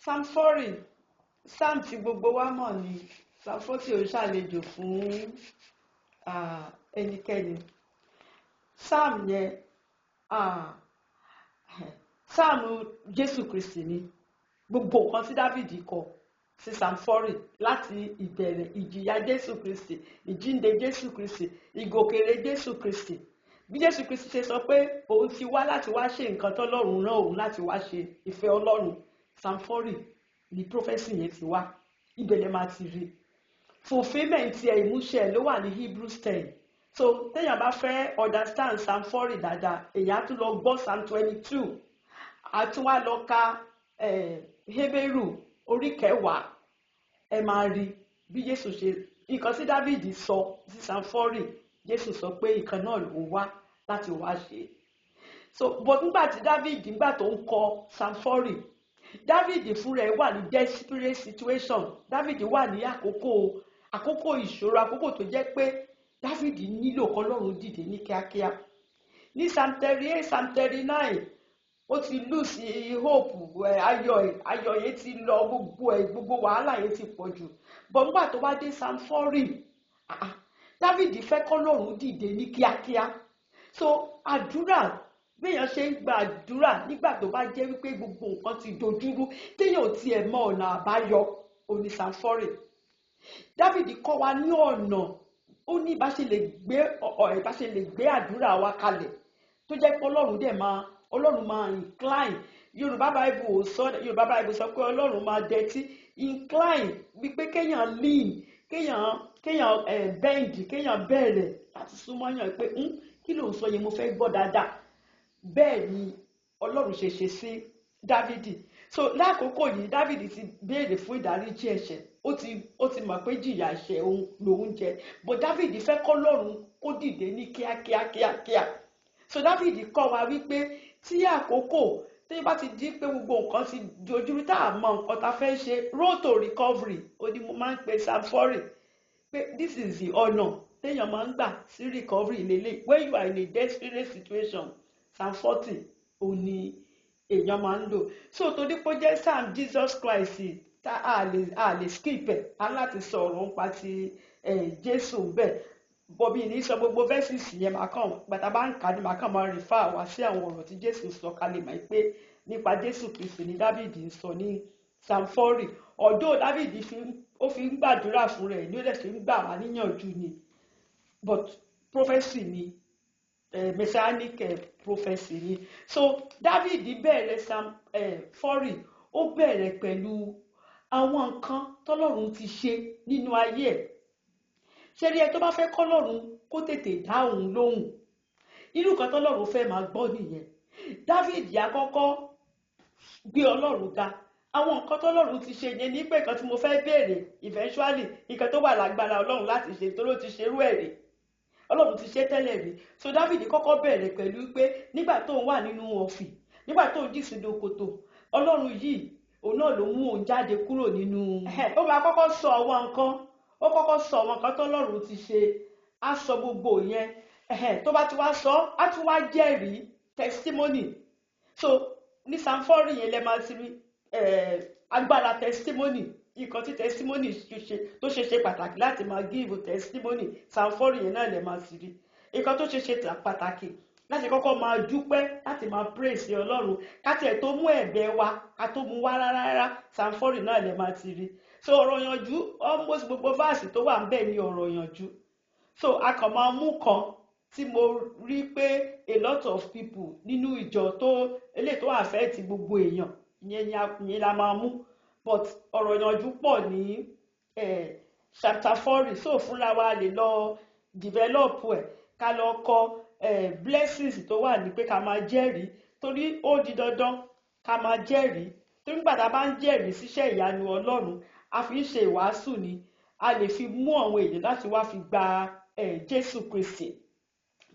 Psalm 40, Psalm tí gbogbo wa mọ̀ ni. Psalm 40 ò ṣàlejò fún ẹnikẹ́ni. Psalm yẹn, Psalm Jésù Kristi ni. Gbogbo nǹkan tí Dávìdì kọ sí Psalm 40 láti ìbẹ̀rẹ̀ ìjìyà Jésù Kristi, ìjínde Jésù Kristi, ìgòkèrè Jésù Kristi. Bí Jésù Kristi ṣe sọ pé òun ti wá láti wá ṣe nǹkan tọ́lọ́run rán òun láti wá ṣe, ìfẹ́ Ọlọ́run, Psalm 40 ni prophecy yẹn ti wá. Ibẹ̀ lẹ máa ti rí. Fulfilment ẹ̀, ìmúṣẹ ló wà ní Hebrews 10. So téèyàn bá fẹ́ understand Psalm 40 dáadáa, èèyàn á tún lọ gbọ́ Psalm 22, á tún wá lọ ka Hébérù orí 10. Ẹ máa rí bí Jésù ṣe nǹkan tí Dávìdì sọ sí Psalm 40, Jésù sọ pé nǹkan náà ló wá láti wá ṣe. So, but nígbà tí Dávìdì, nígbà tó ń kọ Psalm 40, Dávìdì fúnra ẹ̀ wà ní desperate situation. Dávìdì wà ní àkókò ìṣòro, àkókò tó jẹ́ pé Dávìdì nílò kọ́lọ́run dìde ní kíákíá. Ní Psalm 38, Psalm 39, ó ti lose hope ẹ̀, ayọ̀ ẹ̀, ayọ̀ yẹn ti lọ, gbogbo ẹ̀, gbogbo wàhálà yẹn ti pọ̀ jù. But nígbà tó wá dé Psalm 40, Dávìdì fẹ́ kọ́lọ́run dìde ní kíákíá. So àdúrà, béèyàn ṣe ń gba àdúrà nígbà tó bá jẹ́ wípé gbogbo nǹkan ti dojúrú, téèyàn ò tiẹ̀ mọ ọ̀nà àbáyọ, òní Psalm 40. Dávìdì kọ́ wa ní ọ̀nà ó ní bá ṣe lè gbé àdúrà wa kalẹ̀ tó jẹ́ pé Ọlọ́run dẹ̀ máa, Ọlọ́run máa incline. Yorùbá Bible ò sọ, Yorùbá Bible sọ pé Ọlọ́run máa dẹtí. Incline wípé kéèyàn lean, kéèyàn bend, kéèyàn bẹ̀rẹ̀ láti súnmọ́ yàn pé, "Kí ló ń sọ yẹn? Mo fẹ́ gbọ́ dáadáa." Bẹ́ẹ̀ ni Ọlọ́run ṣe ṣe sí Dávìdì. So lákòókò yìí, Dávìdì ti béèrè fún ìdáríjì ẹ̀ṣẹ̀. Ó ti mọ̀ pé jìyà ẹ̀ṣẹ̀ òun lòun jẹ, but Dávìdì fẹ́ kọ́lọ́run kó dìde ní kíákíá kíákíá. So Dávìdì kọ́ wa wípé tí àkókò tí bá ti di pé gbogbo nǹkan ti dojúrú, tá a mọ nǹkan tá a fẹ́ ṣe, road to recovery ó ní mo máa ń pe Psalm 40, pé this is the ọ̀nà téèyàn máa ń gbà sí recovery lélẹ̀. When you are in a desperate situation, Psalm 40 ò ní èèyàn máa ń lò. So torí pé ó jẹ́ Psalm Jesus Christ, tá a lè skip ẹ̀, á láti sọ̀rọ̀ nípa ti Jésù bẹ́ẹ̀. Bọ̀bí ní sọ gbogbo verses yẹn, màá kàn gbàtà bá ń kà ní, màá kàn máa refer wá sí àwọn ọ̀rọ̀ tí Jésù sọ, ká lè mọ̀ pé nípa Jésù Kristi ní Dávìdì ń sọ ní Psalm 40. Ọ̀dọ́ Dávìdì ó fi ń gbàdúrà fún rẹ̀ ní, ó dẹ̀ fi ń gbà wá níyànjú ni, but prophecy ni, messianic prophecy ni. So Dávìdì bẹ̀rẹ̀ Psalm 40, ó bẹ̀rẹ̀ pẹ̀lú àwọn nǹkan tọ́lọ́run ti ṣe nínú ayé ẹ̀. Ṣé rí ẹ, tó bá fẹ́ kọ́lọ́run kó tètè dá òun lóhùn, irú nǹkan tọ́lọ́run fẹ́ máa gbọ́ nìyẹn. Dávìdì àkọ́kọ́ gbé Ọlọ́run ga. Àwọn nǹkan tọ́lọ́run ti ṣe yẹn ní pé nǹkan tí mo fẹ́ béèrè, eventually nǹkan tó wà lágbára Ọlọ́run láti ṣe, torí ó ti ṣerú ẹ̀ rí, Ọlọ́run ti ṣe tẹ́lẹ̀ rí. So Dávìdì kọ́kọ́ bẹ̀rẹ̀ pẹ̀lú pé nígbà tó ń wà nínú ọ̀fìn, nígbà tó ń jì sínú kòtò, Ọlọ́run yìí òun náà ló mú òun jáde kúrò nínú. Ó máa kọ́kọ́ sọ àwọn nǹkan, ó kọ́kọ́ sọ àwọn nǹkan tọ́lọ́run ti ṣe, á sọ gbogbo yẹn. Tó bá ti wá sọ, á tún wá jẹ́rìí, testimony. So ní Psalm 40 yẹn lẹ máa ti rí agbára testimony, nǹkan tí testimony ṣe, tó ṣe ṣe pàtàkì láti máa give testimony. Psalm 40 yẹn náà lẹ máa ti rí nǹkan tó ṣe ṣe pàtàkì láti kọ́kọ́ máa dúpẹ́, láti máa praise Ọlọ́run, ká tiẹ̀ tó mú ẹ̀bẹ̀ wa, ká tó mú wá rárá rárá. Psalm 40 náà lẹ máa ti rí. So ọ̀rọ̀ yanjú, almost gbogbo verse tó wà ńbẹ̀ ní ọ̀rọ̀ yanjú. So a kàn máa mú kan tí mo rí pé a lot of people nínú ìjọ tó eléyìí tó affect gbogbo èèyàn, ìyẹn ni ìyẹn la máa mú, but ọ̀rọ̀ yanjú pọ̀ ní chapter 40. So fúnra wa lè lọ develop ẹ̀, ká lọ kọ blessings tó wà ní pé ká máa jẹ́rìí, torí ó di dandan ká máa jẹ́rìí, torí nígbà tá a bá ń jẹ́rìí síṣẹ́ ìyanu Ọlọ́run, a fi ń ṣe ìwàásù ni, a lè fi mú àwọn èèyàn láti wá fi gba Jésù Kristi.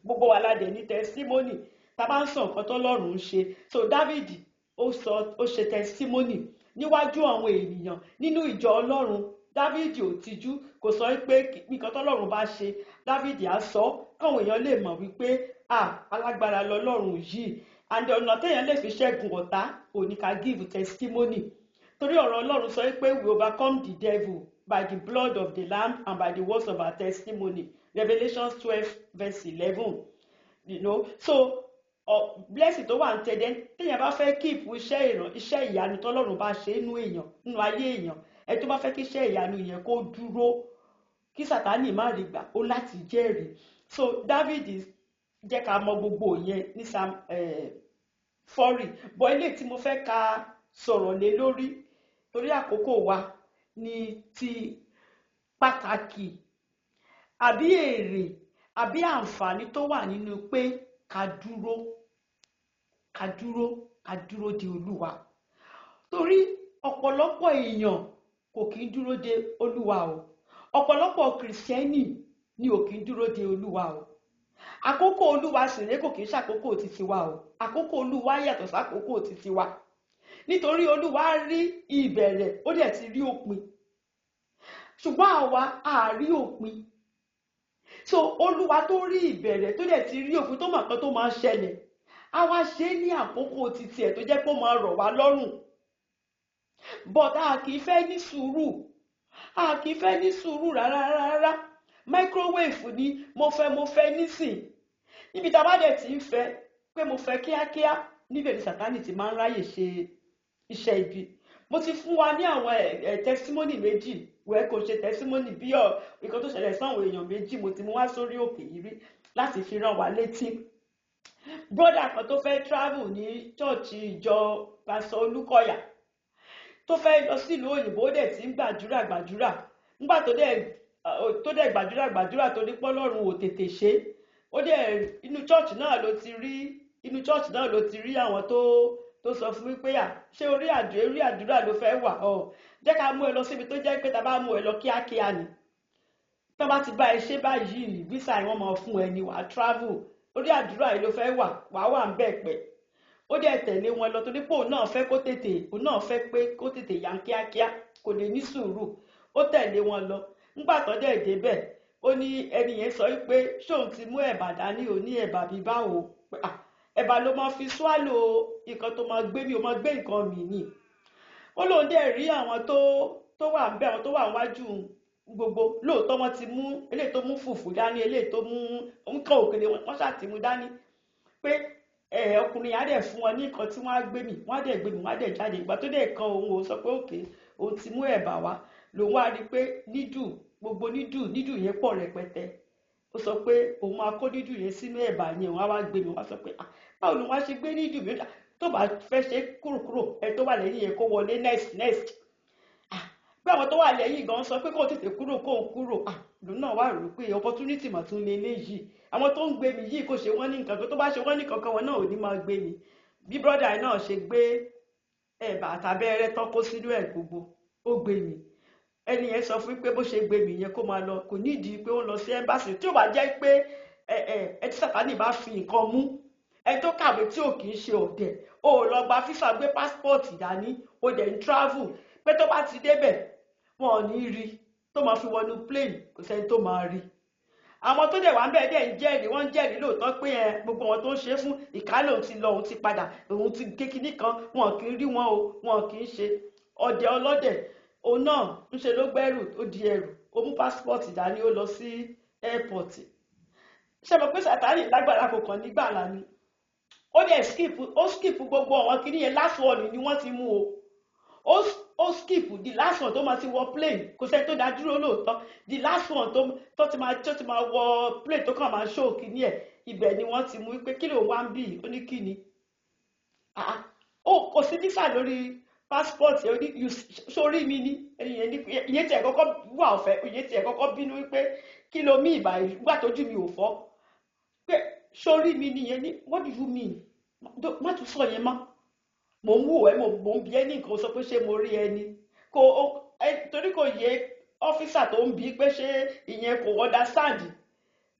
Gbogbo wa la dẹ̀ ní testimony tá a bá ń sọ nǹkan tọ́lọ́run ń ṣe. So David ó sọ, ó ṣe testimony níwájú àwọn ènìyàn nínú ìjọ Ọlọ́run. David ò tijú, kò sọ pé nǹkan tọ́lọ́run bá ṣe, David á sọ káwọn èèyàn lè mọ̀ wípé, ah, alágbára lọ́lọ́run yìí. And ọ̀nà téèyàn lè fi ṣẹ́gun ọ̀tá òní ká give testimony. Torí Torí ọ̀rọ̀ Ọlọ́run sọ pé we overcome the devil by the blood of the Lamb and by the words of our testimony, Revelation 12 verse 11. So blessing tó wà ń tẹ̀lé, téèyàn bá fẹ́ keep iṣẹ́ ìràn, iṣẹ́ ìyanu tọ́lọ́run bá ṣe nínú èèyàn, nínú ayé èèyàn, ẹ tó bá fẹ́ kí iṣẹ́ ìyanu yẹn kó dúró, kí Sátánì má rí gbà, ó láti jẹ́rìí. So David jẹ́ ká mọ gbogbo yẹn ní Psalm 40. But ilé tí mo fẹ́ ká sọ̀rọ̀ lé lórí torí àkókò wa ní ti pàtàkì àbí èrè àbí àǹfààní tó wà nínú pé ká dúró, ká dúró, ká dúró de Olúwa. Torí ọ̀pọ̀lọpọ̀ èèyàn kò kí ń dúró de Olúwa o. Ọ̀pọ̀lọpọ̀ Kìrìsìtẹ́nì ni ò kí ń dúró de Olúwa o. Àkókò Olúwa sì rèé, kò kí ń ṣàkókò títí wa o. Àkókò Olúwa yàtọ̀ sákòókò títí wa, nítorí Olúwa rí ìbẹ̀rẹ̀, ó dẹ̀ ti rí òpin, ṣùgbọ́n àwa a rí òpin. So Olúwa tó rí ìbẹ̀rẹ̀, tó dẹ̀ ti rí òpin, tó mọ̀ nǹkan tó máa ṣẹlẹ̀, á wá ṣe é ní àkókò títí ẹ̀ tó jẹ́ pé ó máa rọ̀ wá lọ́rùn. But a kì í fẹ́ ní sùúrù, a kì í fẹ́ ní sùúrù rárá rárá. Microwave ni mo fẹ́, mo fẹ́ nísìn. Níbi tá a bá dẹ̀ ti ń fẹ́ pé mo fẹ́ kíákíá, níbẹ̀ ni Sátánì ti máa ń ráyè ṣe iṣẹ́ ibi. Mo ti fún wa ní àwọn ẹ testimony méjì wẹ́, kò ṣe testimony bí ọ nǹkan tó ṣẹlẹ̀ sáwọn èèyàn méjì mo ti mú wá sórí òkè yìí rí láti fi rán wa létí. Brother kan tó fẹ́ travel ní church ìjọ Pásọ Olúkọ̀yà, tó fẹ́ lọ sílùú òyìnbó, ó dẹ̀ ti ń gbàdúrà gbàdúrà. Nígbà tó dẹ̀ gbàdúrà gbàdúrà, tó ní pọ́lọ́run ò tètè ṣe, ó dẹ̀ inú church náà ló ti rí, inú church náà ló ti rí àwọn tó sọ fún wípé, à, ṣé orí àdúrà ló fẹ́ wà? Ọ jẹ́ ká mú ẹ lọ síbi tó jẹ́ pé tá a bá mú ẹ lọ, kíákíá ni. Tó bá ti bá ẹ ṣe báyìí, visa wọ́n máa fún ẹ ní wàá travel. Orí àdúrà yìí ló fẹ́ wà, wàá wà ń bẹ̀ pẹ́. Ó dẹ̀ tẹ̀lé wọn lọ, torí pé òun náà fẹ́ kó tètè, òun náà fẹ́ pé kó tètè yá kíákíá, kò lè ní sùúrù. Ó tẹ̀lé wọn lọ. Nígbà tó dẹ̀ débẹ̀, ó ní ẹni yẹn sọ pé ṣóun ti mú ẹ̀bà dání? Ò ní ẹ̀bà bíi báwo? Ẹ̀bà ló máa fi swallow nǹkan tó máa gbé mi, ó máa gbé nǹkan mi nì. Ó lóun dẹ̀ rí àwọn tó wà ń bẹ̀, àwọn tó wà níwájú gbogbo, lóòótọ́ wọ́n ti mú eléyìí tó mú fùfú dání, eléyìí tó mú nǹkan òkèlè, wọ́n ṣáà ti mú dání, pé ẹ ọkùnrin á dẹ̀ fún wọn ní nǹkan tí wọ́n á gbé mì, wọ́n á dẹ̀ gbé mì, wọ́n á dẹ̀ jáde. Ìgbà tó dẹ̀ kan òun, òun sọ pé òkè òun ti mú ẹ̀bà wá, lòun wá rí i pé noodle, gbogbo noodle, noodle yẹn pọ̀ rẹpẹtẹ. Ó sọ pé òun máa kó noodle yẹn sínú ẹ̀bà yẹn, òun á wá gbé mi. Wọ́n sọ pé, ah, báwo ló wá ṣe gbé noodle mi? Tó bá fẹ́ ṣe kúròkúrò, ẹ tó wà lẹ́yìn yẹn kó wọlé next, next. Ah, pé àwọn tó wà lẹ́yìn gan sọ pé kó tètè kúrò, kó kúrò. Ah, lòun náà wà rò pé opportunity mà tún lé léyìí. Àwọn tó ń gbé mi yìí, kò ṣe wọ́n ní nǹkan kan, tó bá ṣe wọ́n ní kankan, wọn náà ò ní máa gbé mi. Bí brother yìí náà ṣe gbé ẹ̀bà àtàbẹ́rẹ́ tán kó sínú ẹ̀ gbogbo, ó gbé mi. Ẹni yẹn sọ fún pé bó ṣe gbé mi yẹn, kó máa lọ, kò nídìí pé ó ń lọ sí embassy. Tí ó bá jẹ́ pé ẹ ẹ ẹ tí Sàtánì bá fi nǹkan mú ẹ tó kàwé tí ò kì í ṣe ọ̀dẹ̀, o ò lọ gba visa, gbé passport dání, o dẹ̀ ń travel, pé tó bá ti débẹ̀, wọn ò ní rí tó máa fi wọnú plane, kò sẹ́ni tó máa rí. Àwọn tó dẹ̀ wá ń bẹ́ẹ̀ dẹ̀ ń jẹ́rìí, wọ́n ń jẹ́rìí lóòótọ́ pé ẹ gbogbo wọn tó ń ṣe fún ìkálẹ̀, òun ti lọ, òun ti padà, òun ti ké kinní kan, wọn kì í rí wọn o, wọn kì í ṣe ọ̀dẹ̀ ọlọ́dẹ̀. Òun náà ń ṣe ló gbẹ́rù, ó di ẹrù, ó mú passport dání, ó lọ sí airport. Ṣe mọ̀ pé Sàtánì lágbára, kò kàn nígbàlà ni. Ó dẹ̀ skip, ó skip gbogbo àwọn kinní yẹn. Last one ni wọ́n ti mú o. Ó skip the last one tó máa ti wọ plane, kò sẹ́ni tó dá dúró lóòótọ́. The last one tó ti máa wọ plane, tó kàn máa show kinní ẹ̀, ibẹ̀ ni wọ́n ti mú pé kí ló wá ń bì. Ó ní kí ni? Ah, ó kò sí visa lórí passport ẹ̀. Ó ní sórí mi ní ẹni ní ìyẹn tiẹ̀ kọ́kọ́ wà ọ̀fẹ́, ìyẹn tiẹ̀ kọ́kọ́ bínú wípé kí ló mí ìbà ìgbà tójú mi ò fọ́, pé sórí mi nìyẹn ní what do you mean? Má tún sọ yẹn mọ́. Mò ń wò ẹ́, mò ń bi ẹ́ ní nǹkan, sọ pé ṣé mo rí ẹni kò ẹ, torí kò yé officer tó ń bi pé ṣé ìyẹn, kò understand,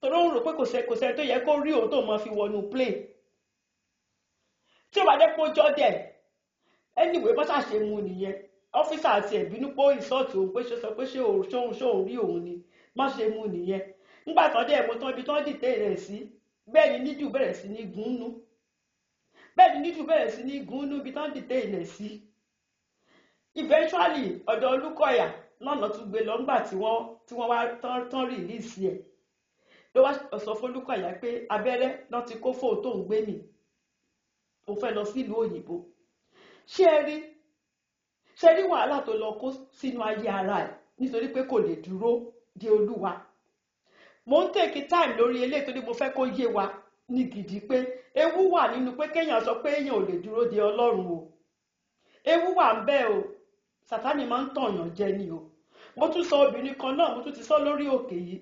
torí ó ń rò pé kò sẹ́ tó yẹ kó rí òun tó máa fi wọnú plane, tí ó bá jẹ́ pé ó jọ́ dẹ̀. Anyway, bó ṣàṣe mu nìyẹn. Officer àti ẹ̀bínú pé ó insult òun, pé ṣe sọ pé ṣé òun ṣóun rí òun ni. Má ṣe mu nìyẹn. Nígbà tó dẹ̀ mo tán ibi tó ń dìtẹ̀ rẹ̀ sí, bẹ́ẹ̀ ni noodle bẹ̀rẹ̀ sí ní gúnnú, bẹ́ẹ̀ ni noodle bẹ̀rẹ̀ sí ní gúnnú ibi tó ń dìtẹ̀ rẹ̀ sí. Eventually, ọ̀dọ̀ Olúkọ̀yà náà lọ tún gbé lọ ńgbà tí wọ́n wá tán release ẹ̀, ló wá sọ fún Olúkọ̀yà pé abẹ́rẹ́ náà ti kó fóun tó ń gbé mì, òun fẹ́ lọ sílùú òyìnbó. Ṣé ẹ rí, ṣe rí wàhálà tó lọ kó sínú ayé ara ẹ̀ nítorí pé kò lè dúró de Olúwa? Mo ń take time lórí eléyìí torí mo fẹ́ kó yé wa ní gidi pé ewu wà nínú pé kéèyàn sọ pé èèyàn ò lè dúró de Ọlọ́run o. Ewu wà ń bẹ o. Sátánì máa ń tọ̀yàn jẹ ni o. Mo tún sọ obìnrin kan náà, mo tún ti sọ lórí òkè yìí,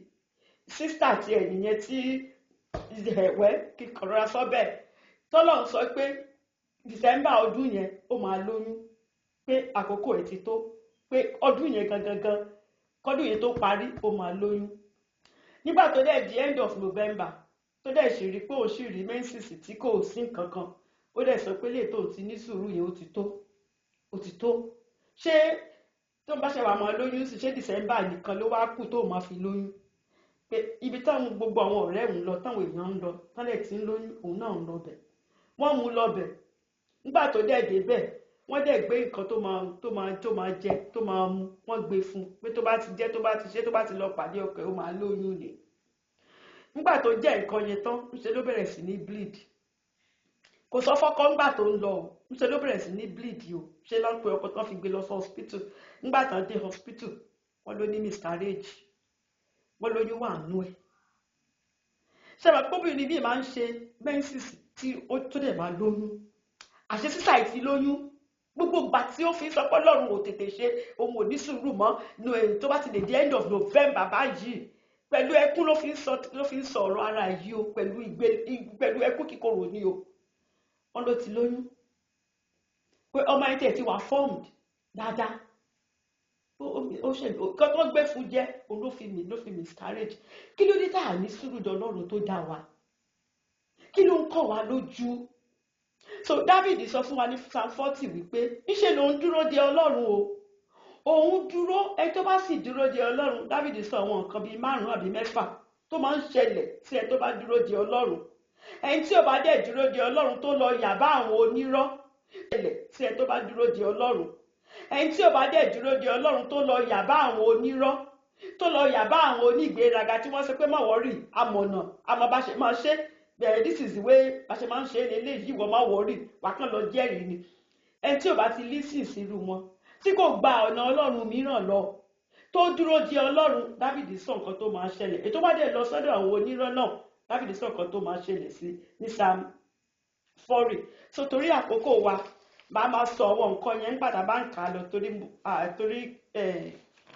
sister ti ẹ̀ nìyẹn tí ẹ̀wẹ́ kíkọ̀rọ̀ra sọ bẹ́ẹ̀, tọ́lọ́run sọ pé December ọdún yẹn ó máa lóyún, pé àkókò ẹ̀ ti tó, pé ọdún yẹn gangan gan, kọ́dún yẹn tó parí, ó máa lóyún. Nígbà tó dẹ̀ di end of November, tó dẹ̀ sì rí pé òun sì rí menses tí kò sí nǹkan kan, ó dẹ̀ sọ pé lè tó ti ní sùúrù yẹn, ó ti tó, ó ti tó. Ṣé tó ń bá ṣe wà máa lóyún sí, ṣé December nìkan ló wá kù tó máa fi lóyún? Pé ibi táwọn gbogbo àwọn ọ̀rẹ́ òun lọ, táwọn èèyàn ń lọ, tán lẹ̀ tí ń lóyún, òun náà ń lọ bẹ̀. Wọ́n mú lọ bẹ̀. Nígbà tó dẹ̀ dé bẹ̀, wọ́n dẹ̀ gbé nǹkan tó máa jẹ, tó máa mu, wọ́n gbé fún un pé tó bá ti jẹ, tó bá ti ṣe, tó bá ti lọ pàdé ọkọ ẹ̀, ó máa lóyún ni. Nígbà tó jẹ́ nǹkan yẹn tán, ńṣe ló bẹ̀rẹ̀ sí ní bleed. Kò sọ fọ́kọ ńgbà tó ń lọ o. Ńṣe ló bẹ̀rẹ̀ sí ní bleed o. Ṣé ló ń pe ọkọ tán fi gbé lọ sí hospital. Nígbà tán dé hospital, wọ́n ló ní miscarriage, wọ́n lóyún wà nú ẹ̀. Ṣé àwọn obìnrin bíi máa ń ṣe menses tí ó tó dẹ̀ máa lóyún? Àṣẹ sísà ìtì lóyún. Gbogbo ìgbà tí ó fi sọ pé Ọlọ́run ò tètè ṣe, òun ò ní sùúrù mọ́, tó bá ti lè di end of November báyìí, pẹ̀lú ẹkún ló fi ń sọ ọ̀rọ̀ ara yìí o, pẹ̀lú ìgbé, pẹ̀lú ẹkún kíkorò ni o. Wọ́n ló ti lóyún, pé ọmọ yẹn tẹ̀ ti wà formed dáadáa. Ó ṣe nǹkan tó gbé fún jẹ́ òun ló fi miscarriage. Kí ló dé tá à ní sùúrù dọ́lọ́run tó dá wa? Kí ló ń kọ́ wa lójú? So David sọ fún wa ní Psalm 40 wípé ńṣe lòun dúró de Ọlọ́run o. Òun dúró. Ẹni tó bá sì dúró de Ọlọ́run, David sọ àwọn nǹkan bíi márùn-ún àbí mẹ́fà tó máa ń ṣẹlẹ̀ sí ẹni tó bá dúró de Ọlọ́run. Ẹni tí ò bá dẹ̀ dúró de Ọlọ́run, tó lọ yà bá àwọn onírọ́, ṣẹlẹ̀ sí ẹni tó bá dúró de Ọlọ́run. Ẹni tí ò bá dẹ̀ dúró de Ọlọ́run, tó lọ yà bá àwọn onírọ́, tó lọ yà bá àwọn onígbéraga tí wọ́n sọ pé má worry, amọ̀nà àmọ́ bá ṣe máa ṣe bẹ̀rẹ̀, this is the way bá ṣe máa ń ṣe é lélẹ́yìí, wọ́n má worry, wà kàn lọ jẹ́rìí ni. Ẹni tí ò bá ti listen sírú wọn, tí kò gba ọ̀nà Ọlọ́run mìíràn lọ, tó dúró de Ọlọ́run, Dávìdì sọ nǹkan tó máa ṣẹlẹ̀. Ètò bá dẹ̀ lọ sọ́dọ̀ àwọn onírọ́ náà, Dávìdì sọ nǹkan tó máa ṣẹlẹ̀ sí ní Psalm 40. So torí àkókò wa, màá máa sọ àwọn nǹkan yẹn nígbà tá a bá ń kà á lọ, torí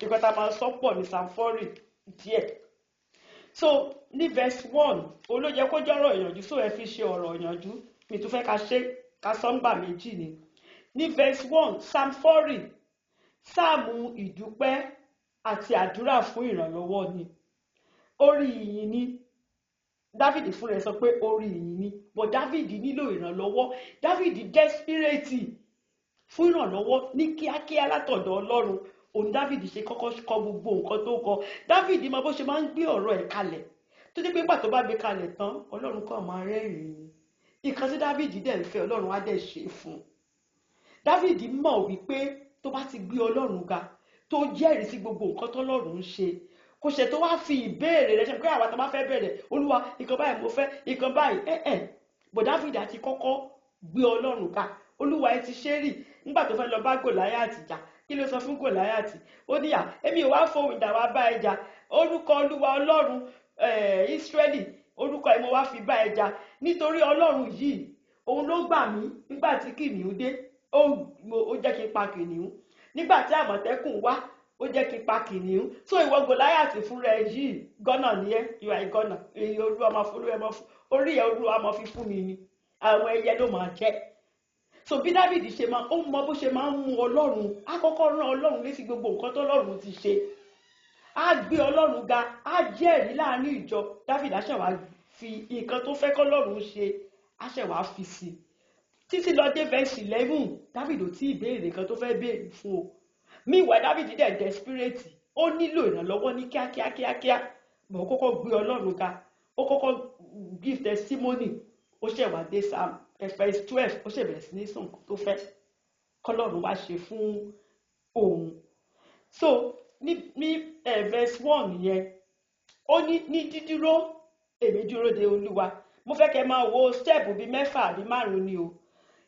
nǹkan tá a máa sọ pọ̀ ní Psalm 40 díẹ̀. So ní verse 1 olóyè kó jọ́rọ̀ ìyànjú, so ẹ fi ṣe ọ̀rọ̀ ìyànjú mi tún fẹ́ ká ṣe ká sọ́ngbà méjì ni. Ní verse 1, Psalm 40, sáàmù ìdúpẹ́ àti àdúrà fún ìrànlọ́wọ́ ni. Orí ìyìn ni. Dávìdì fúnra ẹ̀ sọ pé orí ìyìn ni, but Dávìdì nílò ìrànlọ́wọ́. Dávìdì desperate fún ìrànlọ́wọ́ ní kíákíá látọ̀dọ̀ Ọlọ́run. Òun Dávìdì ṣe kọ́kọ́ kọ gbogbo nǹkan tó kọ. Dávìdì mọ bó ṣe máa ń gbé ọ̀rọ̀ ẹ̀ kalẹ̀, tó jẹ́ pé nígbà tó bá gbé kalẹ̀ tán, Ọlọ́run kàn máa rẹ́rìn-ín. Nǹkan tí Dávìdì dẹ̀ ń fẹ́, Ọlọ́run á dẹ̀ ṣe fún un. Dávìdì mọ̀ wípé tó bá ti gbé Ọlọ́run ga, tó jẹ́rìí sí gbogbo nǹkan tọ́lọ́run ń ṣe, kò ṣe tó wá fi ìbéèrè rẹ̀ ṣe pé àwa tó bá fẹ́ bẹ̀rẹ̀, "Olúwa, nǹkan báyìí mo fẹ́, nǹkan báyìí." Ẹ̀ bọ̀ Dávìdì àti kọ́kọ́ gbé Ọlọ́run ga. "Olúwa, ẹ ti ṣe rí." Nígbà tó fẹ́ lọ bá Gòláyàtì jà, kí ló sọ fún Gòláyàtì? Ó níyà, "Èmi ò wá fohùn ìdà wá bá ẹ jà. Orúkọ Olúwa Ọlọ́run Ísírẹ́lì, orúkọ ẹ̀ mo wá fi bá ẹ jà, nítorí Ọlọ́run yìí, òun ló gbà mí nígbà tí kìnìún dé, ó jẹ́ kí n pa kìnìún. Nígbà tí àmọ̀tẹ́kùn wá, ó jẹ́ kí n pa kìnìún. So ìwọ Gòláyàtì fúnra ẹ yìí, gọ́nà ni ẹ́. You are a gọ́nà. Èyí Olúwa máa fún ẹ, orí ẹ Olúwa máa fi fún mi ni, àwọn ẹyẹ ló máa jẹ." So bí Dávìdì ṣe máa, ó mọ bó ṣe máa ń mú Ọlọ́run. Á kọ́kọ́ rán Ọlọ́run létí gbogbo nǹkan tọ́lọ́run ti ṣe, á gbé Ọlọ́run ga, á jẹ́rìí láàrin ìjọ. Dávìdì á ṣẹ̀ wá fi nǹkan tó fẹ́ kọ́lọ́run ṣe, á ṣẹ̀ wá fi sí i títí lọ dé verse 11. Dávìdì ò tí ì béèrè nǹkan tó fẹ́ béèrè fún o. Meanwhile, Dávìdì dẹ̀ desperate, ó nílò ìrànlọ́wọ́ ní kíákíá kíákíá, bọ̀ ó kọ́kọ́ gbé Ọlọ́run ga, ó kọ́kọ́ give testimony, ó ṣẹ̀ wá dé Psalm verse 12, ó ṣẹ̀ bẹ̀rẹ̀ sí ní sọ nǹkan tó fẹ́ kọ́lọ́run wá ṣe fún. òun. So ní verse 1 yẹn, ó ní ní dídúró èmi dúró de Olúwa. Mo fẹ́ kẹ́ máa wo step bíi 6 àbí 5 ni o.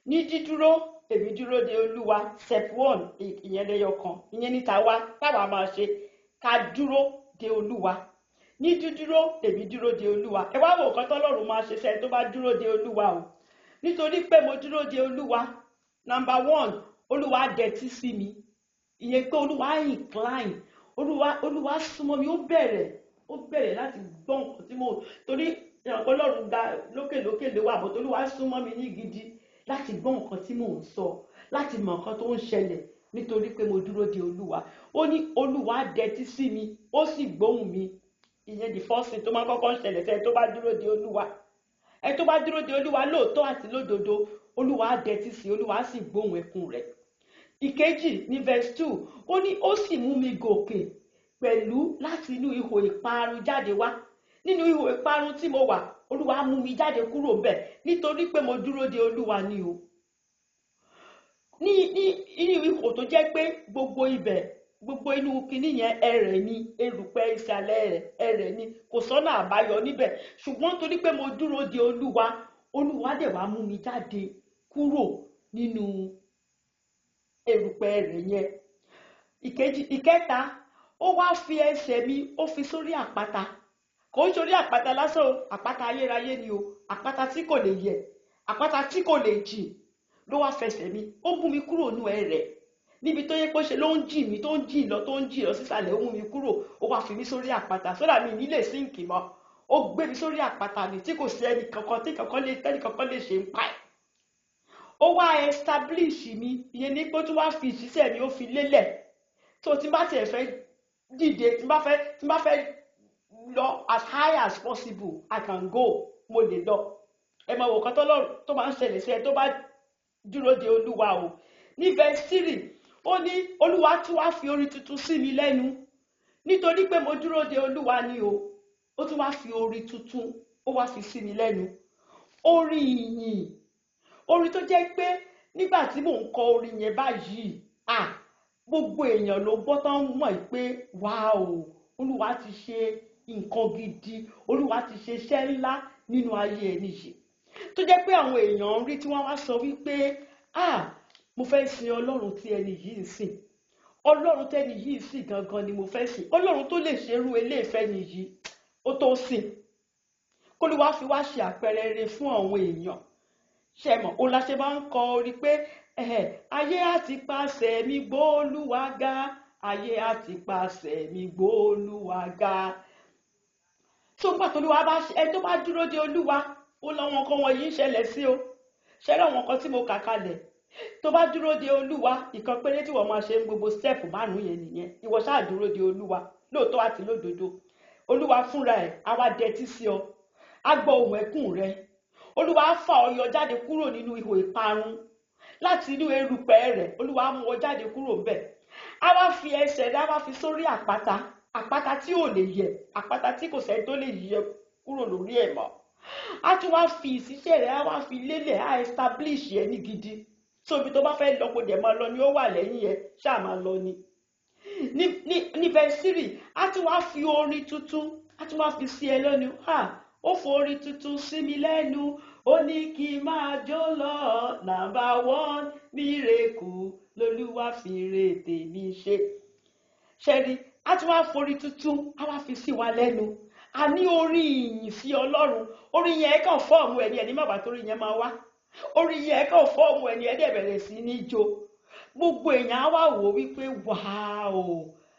Ní dídúró èmi dúró de Olúwa, step 1, ìyẹn lẹ́yọ kan, ìyẹn ní tàwa táwa máa ṣe, ká dúró de Olúwa. Ní dídúró èmi dúró de Olúwa. Ẹ wá wo nǹkan tọ́lọ́run máa ṣe sẹ́ni tó bá dúró de Olúwa o. Nítorí pé mo dúró de Olúwa, number 1, Olúwa dẹtí sí mi. Ìyẹn pé Olúwa incline, Olúwa súnmọ́ mi, ó bẹ̀rẹ̀ láti gbọ́ nǹkan tí mo, torí ìrànpọ̀ Ọlọ́run ga lókèlókè ló wà, bó Olúwa súnmọ́ mi ní gidi láti gbọ́ nǹkan tí mò ń sọ, láti mọ nǹkan tó ń ṣẹlẹ̀, nítorí pé mo dúró de Olúwa. Ó ní Olúwa dẹtí sí mi, ó sì gbóhùn mi. Ìyẹn the first thing tó máa kọ́kọ́ ṣẹlẹ̀ sẹ́ni tó bá dúró de Olúwa. Ẹni tó bá dúró de Olúwa lóòótọ́ àti lódodo, Olúwa dẹtí sí, Olúwa sì gbóhùn ẹkún rẹ̀. Ìkejì ní verse 2, ó ní ó sì mú mi gòkè pẹ̀lú láti inú ihò ìparun jáde wá. Nínú ihò ìparun tí mo wà, Olúwa mú mi jáde kúrò ńbẹ̀ nítorí pé mo dúró de Olúwa ni o. Ní inú ihò tó jẹ́ pé gbogbo ibẹ̀, gbogbo inú kinní yẹn ẹrẹ̀ ni, erùpẹ̀ ìsàlẹ̀ rẹ̀ ẹrẹ̀ ni, kò sọ́nà àbáyọ níbẹ̀. Ṣùgbọ́n torí pé mo dúró de Olúwa, Olúwa dẹ̀ wá mú mi jáde kúrò nínú erùpẹ̀ rẹ̀ yẹn. Ìkejì, ìkẹta, ó wá fi ẹsẹ̀ mi, ó fi sórí àpáta. Kò ń sórí àpáta lásán o, àpáta ayérayé ni o, àpáta tí kò lè yẹ̀, àpáta tí kò lè jì ló wá fẹsẹ̀ mi. Ó mú mi kúrò nínú ẹrẹ̀ níbi tó yẹ pé ṣe ló ń jì mí, tó ń jì lọ, tó ń jì lọ sísàlẹ̀, ó mú mi kúrò, ó wá fi mí sórí àpáta sódà mi nílé síǹkì mọ́. Ó gbé mi sórí àpáta ni tí kò sí ẹnì kankan tí kankan lè, tẹ́nì kankan lè ṣe ń pa ẹ̀. Ó wá establish mi, ìyẹn ní pé ó tún wá fi ìṣiṣẹ́ mi, ó fi lélẹ̀. Tó tí n bá tiẹ̀ fẹ́ dìde, tí n bá fẹ́ lọ as high as possible, I can go, mo lè lọ. Ẹ máa wò nǹkan tó máa ń ṣẹlẹ̀ sí ẹ tó bá dúró de Olúwa o. Ní verse 3, ó ní Olúwa tún wá fi orin tuntun sí mi lẹ́nu. Nítorí pé mo dúró de Olúwa ni o, ó tún wá fi orin tuntun, ó wá fi sí mi lẹ́nu. Orin ìyìn, orin tó jẹ́ pé nígbà tí mò ń kọ orin yẹn báyìí, gbogbo èèyàn ló gbọ́ tán mọ̀ pé wow, Olúwa ti ṣe nǹkan gidi, Olúwa ti ṣe iṣẹ́ ńlá nínú ayé ẹni yìí. Tó jẹ́ pé àwọn èèyàn ń rí tí wọ́n wá sọ wípé mo fẹ́ sin Ọlọ́run tí ẹni yìí ń sìn. Ọlọ́run tẹ́ni yìí ń sìn gangan ni mo fẹ́ sìn. Ọlọ́run tó lè ṣerú eléèfẹ́ ni yìí, ó tó sìn. K'Olúwa fi wá ṣe àpẹẹrẹ rere fún àwọn èèyàn. Ṣé mọ̀, òun la ṣe máa ń kọ orin pé ayé àti pàṣẹ mi gbóòlúwa ga, ayé àti pàṣẹ mi gbóòlúwa ga. Tó ń gbà tó Olúwa bá ṣe, ẹni tó bá dúró de Olúwa, ó lọ́wọ́ nǹkan wọ̀nyí ń ṣẹlẹ̀ sí o. Ṣé rí àwọn nǹkan tí mo kà kalẹ̀? Tó bá dúró de Olúwa, ìkan péré tí wọ́n máa ṣe ń gbogbo step 5 yẹn nìyẹn. Ìwọ ṣáà dúró de Olúwa, lóòótọ́ àti lódodo. Olúwa fúnra ẹ̀, á wá dẹtí sí ọ, á gbọ́ ohùn ẹkún rẹ. Olúwa á fà ọ yọ jáde kúrò nínú ihò ìparun láti inú erùpẹ̀ rẹ̀. Olúwa á mú ọ jáde kúrò ńbẹ̀. Á wá fi ẹsẹ̀ rẹ̀, á wá fi sórí àpáta, àpáta tí ò lè yẹ̀, àpáta tí kò sẹ́ni tó lè yẹ kúrò lórí ẹ̀ mọ́. Á tún wá fi ìṣiṣẹ́ rẹ̀, á wá fi lélẹ̀, á establish ẹ ní gidi. So ibi tó bá fẹ́ lọ kó dẹ̀ máa lọ ni ó wà lẹ́yìn ẹ, ṣáà máa lọ ni. Ní verse 3, á tún wá fi orin tuntun, á tún wá fi sí ẹ lẹ́nu. Ó fo orin tuntun sí mi lẹ́nu, ó ní kí n máa jó lọ, number 1 miracle lolúwa fi re tèmi ṣe. Ṣẹ́rí, á tún wá forin tuntun, á wá fi sí wa lẹ́nu. A ní orin ìyìn sí Ọlọ́run. Orin yẹn kàn fọ́ọ̀mù ẹni, ẹni má bàa torí yẹn máa wá. Orin yẹn kàn fọ́ọ̀mù ẹni, ẹni dẹ̀ bẹ̀rẹ̀ sí ní jó. Gbogbo èèyàn á wá wò wípé wàá,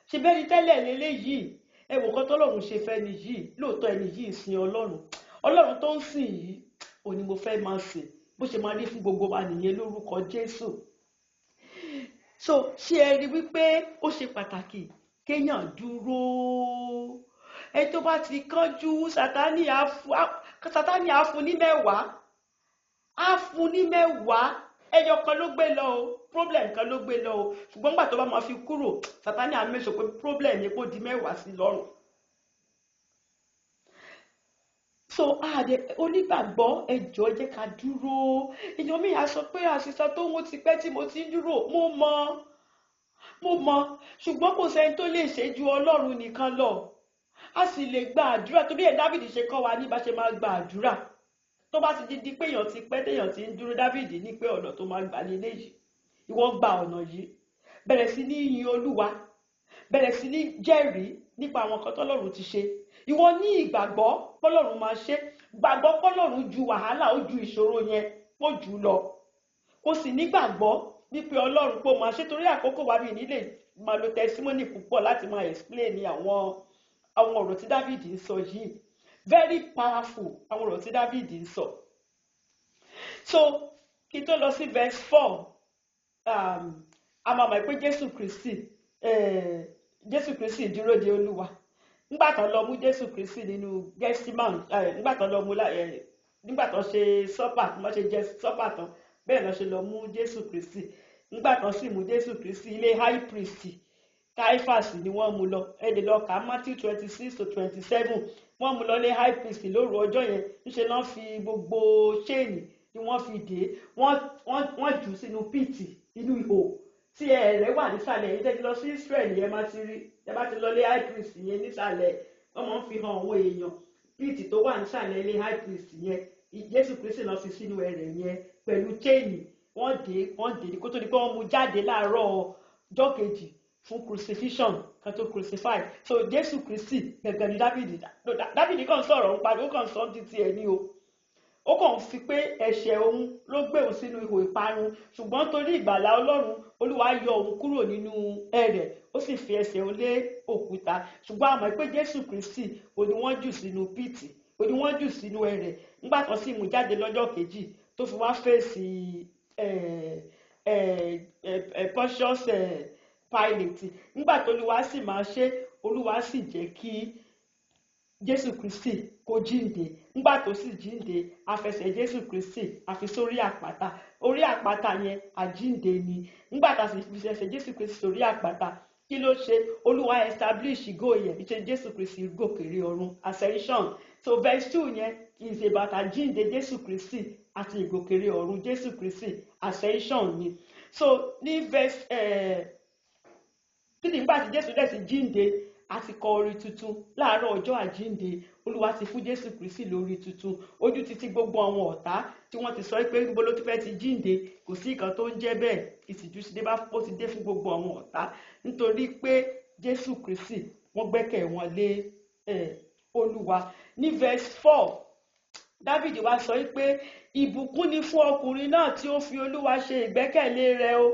ṣe bẹ́ẹ̀ ni tẹ́lẹ̀ leléyìí. Ẹ wò nǹkan tọ́lọ́run ṣe fẹ́ ni yìí. Lóòótọ́ ẹni yìí sin Ọlọ́run. Ọlọ́run tó ń sìn yìí, òun ni mo fẹ́ máa sìn. Bó ṣe máa rí fún gbogbo wa nìyẹn lórúkọ Jésù. So ṣé ẹ rí wípé ó ṣe pàtàkì kéèyàn dúró? Ẹ tó bá ti kánjú, Sátánì á fún ní mẹ́wàá. Á fún ní mẹ́wàá. Ẹyọ kan ló gbé lọ o, problem kan ló gbé lọ o. Ṣùgbọ́n nígbà tó bá máa fi kúrò, Sátánì á make sure pé problem yẹn kó di mẹ́wàá sí lọ́rùn. So àdè onígbàgbọ́, ẹ jọ̀ọ́ jẹ́ ká dúró. Èèyàn mi á sọ pé àṣìṣe tó ń ti pẹ́ tí mo ti ń dúró, mo mọ̀. Mo mọ̀, ṣùgbọ́n kò sẹ́ni tó lè ṣe ju Ọlọ́run nìkan lọ. A sì lè gba àdúrà torí ẹ̀ Dávìdì ṣe kọ́ wa ní bá ṣe máa gba àdúrà. Tó bá ti di pé èèyàn ti pẹ́ téèyàn ti ń dúró, Dávìdì ní pé ọ̀nà tó máa gbà nílé yìí, ìwọ gba ọ̀nà yìí, bẹ̀rẹ̀ sí ní yin Olúwa, bẹ̀rẹ̀ sí ní jẹ́rìí nípa àwọn nǹkan tọ́lọ́run ti ṣe. Ìwọ ní ìgbàgbọ́ pọ́lọ́run máa ṣe, gbàgbọ́ pọ́lọ́run ju wàhálà, ó ju ìṣòro yẹn, ó jù lọ. Kò sì nígbàgbọ́ wípé Ọlọ́run pé ó máa ṣe. Torí àkókò wa, mi nílè máa lo testimony púpọ̀ láti máa explain àwọn ọ̀rọ̀ tí Dávìdì ń sọ yìí. Very powerful àwọn ọ̀rọ̀ tí Dávìdì ń sọ. So kí n tó lọ sí verse 4, a máa mọ̀ pé Jésù Kristi dúró de Olúwa. Nígbà tó lọ mú Jésù Kristi nínú Gethsemane, nígbà tó lọ mú, nígbà tó ṣe supper, wọ́n ṣe jẹ supper tán, bẹ́ẹ̀ lọ ṣe lọ mú Jésù Kristi. Nígbà tó sì mú Jésù Kristi, ilé high priest Caiaphas ni wọ́n mú lọ. Ẹ lè lọ kà Matthew 26 to 27. Wọ́n mú lọ lé high priest lóru ọjọ́ yẹn. Ńṣe lọ́n fi gbogbo chain ni wọ́n fi dè é, wọ́n jù sínú pit, inú ihò tí ẹ̀rẹ̀ wà nísàlẹ̀ yìí. Tẹ́tí lọ sí Israel yẹn, má ti rí ẹ bá ti lọ lé high priest yẹn nísàlẹ̀, wọ́n máa ń fi hàn àwọn èèyàn pit tó wà nísàlẹ̀ ilé high priest yẹn. Jésù Kristi lọ fi sínú ẹ̀rẹ̀ yẹn pẹ̀lú chain. Wọ́n dè kó tó di pé wọ́n mú jáde láàárọ̀ ọjọ́ kejì fún crucifixion, kan tó crucify. So Jésù Kristi gẹ́gẹ́ ni Dávìdì kàn sọ̀rọ̀ ń parí, ó kàn sọ títí ẹ̀ ní o. Ó kàn fi pé ẹ̀ṣẹ̀ òun ló gbé òun sínú ihò ìparun, ṣùgbọ́n torí ìgbàlà Ọlọ́run, Olúwa yọ òun kúrò nínú ẹrẹ̀, ó sì fi ẹsẹ̀ òun lé òkúta. Ṣùgbọ́n a mọ̀ pé Jésù Kristi ò ní wọ́n jù sínú pit, ò ní wọ́n jù sínú ẹrẹ̀. Nígbà kan sì mú jáde lọ́jọ́ kejì tó fi wá fèsì Pontius Pilate, nígbà tó Olúwa sì máa ṣe, Olúwa sì jẹ́ kí Jésù Kristi kó jíǹde. Nígbà tó sì jíǹde, a fẹsẹ̀ Jésù Kristi a fi sórí àpáta. Orí àpáta yẹn, àjíǹde ni. Nígbà tá a sì fi ẹsẹ̀ Jésù Kristi sórí àpáta, kí ló ṣe? Olúwa establish go yẹn, ìṣe Jésù Kristi gòkèrè ọ̀run, ascension. So verse 2 yẹn is about àjíǹde Jésù Kristi àti ìgòkèrè ọ̀run Jésù Kristi, ascension ni. So ní verse 3, nígbà tí Jésù dẹ̀ ti jíǹde, a ti kọ orin tuntun láàárọ̀ ọjọ́ àjíǹde. Olúwa ti fún Jésù Kristi lórí tuntun. Ojú títí gbogbo àwọn ọ̀tá tí wọ́n ti sọ pé níbo ló ti fẹ́ ti jíǹde, kò sí nǹkan tó ń jẹ́ bẹ́ẹ̀. Ìtìjú ti dé bá, ó ti dé fún gbogbo àwọn ọ̀tá, nítorí pé Jésù Kristi, wọ́n gbẹ́kẹ̀ wọn lé Olúwa. Ní verse 4, Dávìdì wá sọ pé ìbùkún ni fún ọkùnrin náà tí ó fi Olúwa ṣe ìgbẹ́kẹ̀lé rẹ̀ o.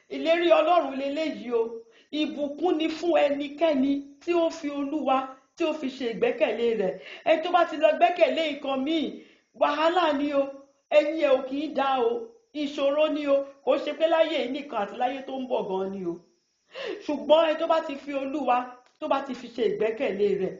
Ìlérí Ọlọ́run leléyìí o. Ìbùkún ni fún ẹnikẹ́ni tí ó fi Olúwa tí ó fi ṣe ìgbẹ́kẹ̀lé rẹ̀. Ẹni tó bá ti lọ gbẹ́kẹ̀lé nǹkan míì, wàhálà ni o, ẹ̀yìn ẹ̀ ò kì í dá o, ìṣòro ni o. Kò ṣe pé láyé yìí nìkan, àti láyé tó ń bọ̀ gan ni o. Ṣùgbọ́n ẹni tó bá ti fi Olúwa, tó bá ti fi ṣe ìgbẹ́kẹ̀lé rẹ̀,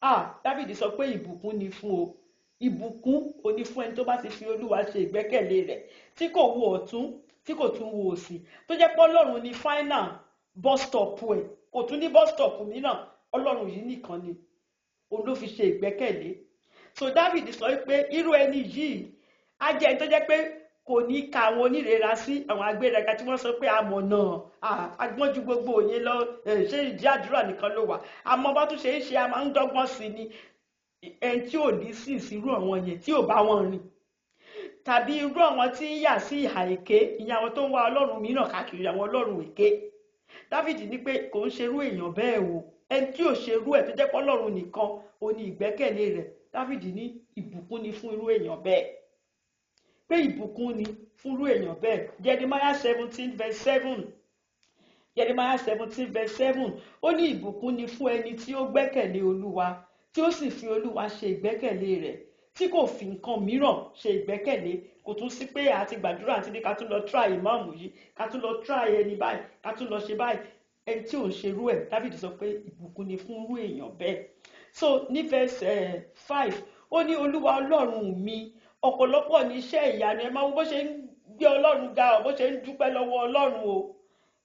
ah, Dávìdì sọ pé ìbùkún ni fún o. Ìbùkún ò ní fún ẹni tó bá ti fi Olúwa ṣe ìgbẹ́kẹ̀lé rẹ̀, tí kò wo ọ̀tún, tí kò tún wo òsì, tó jẹ́ pé Ọlọ́run ní final bus stop ẹ̀. Kò tún ní bus stop mìíràn, Ọlọ́run yìí nìkan ni òun ló fi ṣe ìgbẹ́kẹ̀lé. So David sọ pé irú ẹni yìí á jẹ́ ẹni tó jẹ́ pé kò ní ka àwọn onírera sí, àwọn agbéraga tí wọ́n sọ pé amọ̀nà agbọ́n ju gbogbo òye lọ. Ṣé ìdí àdúrà nìkan ló wà? Àmọ́ bá tún ṣe é ṣe, a máa ń dọ́gbọ́n sí ni. Ẹni tí ò ní sí ìsirú àwọn yẹn, tí ò bá wọn rìn, tàbí irú àwọn tí ń yà sí ìhà èké, ìyẹn àwọn tó ń wá ọlọ́run mìíràn káàkiri, àwọn ọlọ́run èké. David ní pé kò ń ṣerú èèyàn bẹ́ẹ̀ o. Ẹni tí ò ṣerú ẹ̀, tó jẹ́ pé Ọlọ́run nìkan ò ní ìgbẹ́kẹ̀lé rẹ̀, David ní ìbùkún ni fún irú èèyàn bẹ́ẹ̀, pé ìbùkún ni fún irú èèyàn bẹ́ẹ̀. Jeremiah 17 verse 7, Jeremiah 17 verse 7, ó ní ìbùkún ni fún ẹni tí ó gbẹ́kẹ̀lé Olúwa, tí ó sì fi Olúwa ṣe ìgbẹ́kẹ̀lé rẹ̀, tí kò fi nǹkan mìíràn ṣe ìgbẹ́kẹ̀lé. Kò tún sí pé àti gbàdúrà àti ní ká tún lọ try ìmáàmù yìí, ká tún lọ try ẹni báyìí, ká tún lọ ṣe báyìí. Ẹni tí ò ń ṣerú ẹ̀, David sọ pé ìbùkún ni fún irú èèyàn bẹ́ẹ̀. So ní verse 5, ó ní Olúwa Ọlọ́run mi, ọ̀pọ̀lọpọ̀ ní iṣẹ́ ìyanu. Ẹ máa wo bó ṣe ń gbé Ọlọ́run ga ọ, bó ṣe ń dúpẹ́ lọ́wọ́ Ọlọ́run o,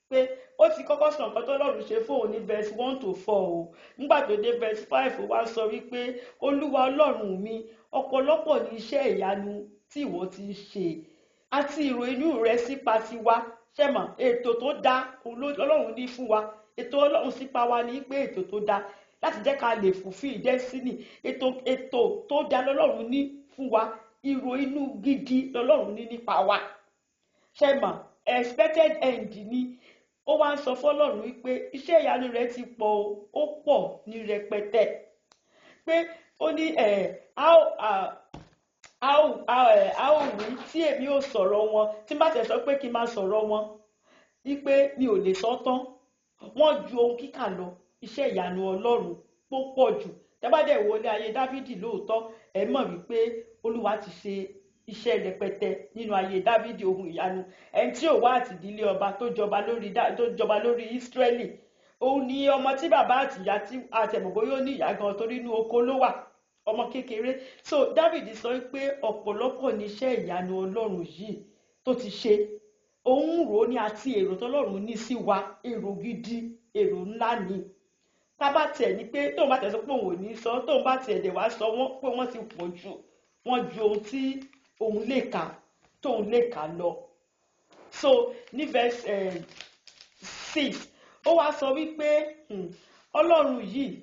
pé ó ti kọ́kọ́ sọ nǹkan tó Ọlọ́run ṣe fóun ní verse 1 to 4 o. Nígbà tó dé verse 5, ó wá sọ wípé Olúwa Ọlọ́run mi, ọ̀pọ̀lọpọ̀ ní iṣẹ́ ìyanu tí ìwọ ti ń ṣe àti ìrò inú rẹ sípa tiwa. Ṣe mọ̀, ètò tó dáa òun lọ́lọ́run ní fún wa. Ètò Ọlọ́run sípa wa ní pé ètò tó dáa láti jẹ́ ká lè fulfill destiny. Ètò tó dáa lọ́lọ́run ní fún wa. Ìrò inú gidi lọ́lọ́run ní nípa wa. Ṣe mọ̀, expected end ni. Ó wá ń sọ fọ́lọ́run wípé iṣẹ́ ìyanu rẹ̀ ti pọ̀ o, ó pọ̀ ní rẹpẹtẹ. Pé ó ní ẹ̀ a ó wí tí èmi ò sọ̀rọ̀ wọn, tí n bá tẹ̀ sọ pé kí n máa sọ̀rọ̀ wọn, wípé mi ò lè sọ tán. Wọ́n ju ohun kíkà lọ, iṣẹ́ ìyanu Ọlọ́run tó pọ̀ jù. Tẹ́ bá dẹ̀ wọlé ayé Dávìdì lóòótọ́, ẹ mọ̀ wípé Olúwa ti ṣe iṣẹ́ rẹpẹtẹ nínú ayé Dávìdì, ohun ìyanu. Ẹni tí ò wá àtìdílé ọba tó jọba lórí Ísírẹ́lì, òun ni ọmọ tí bàbá àtìyá tí àtẹ̀mọ̀ bóyá ó ní ìyá gan torí inú oko ló wà, ọmọ kékeré. So Dávìdì sọ pé ọ̀pọ̀lọpọ̀ ní iṣẹ́ ìyanu Ọlọ́run yìí tó ti ṣe. Òun rò ó ní àti èrò tọ́lọ́run ní sí wa, èrò gidi, èrò ńlá ni. Tá bá tiẹ̀ ní pé tóun bá tẹ̀ sọ pé òun ò ní sọ, tóun bá tiẹ̀ dẹ̀ wá sọ wọ́n pé wọ́n ti pọ̀ jù, wọ́n ju ohun tí òun lè kà, tóun lè kà lọ. So ní verse 6, ó wá sọ wípé Ọlọ́run yìí,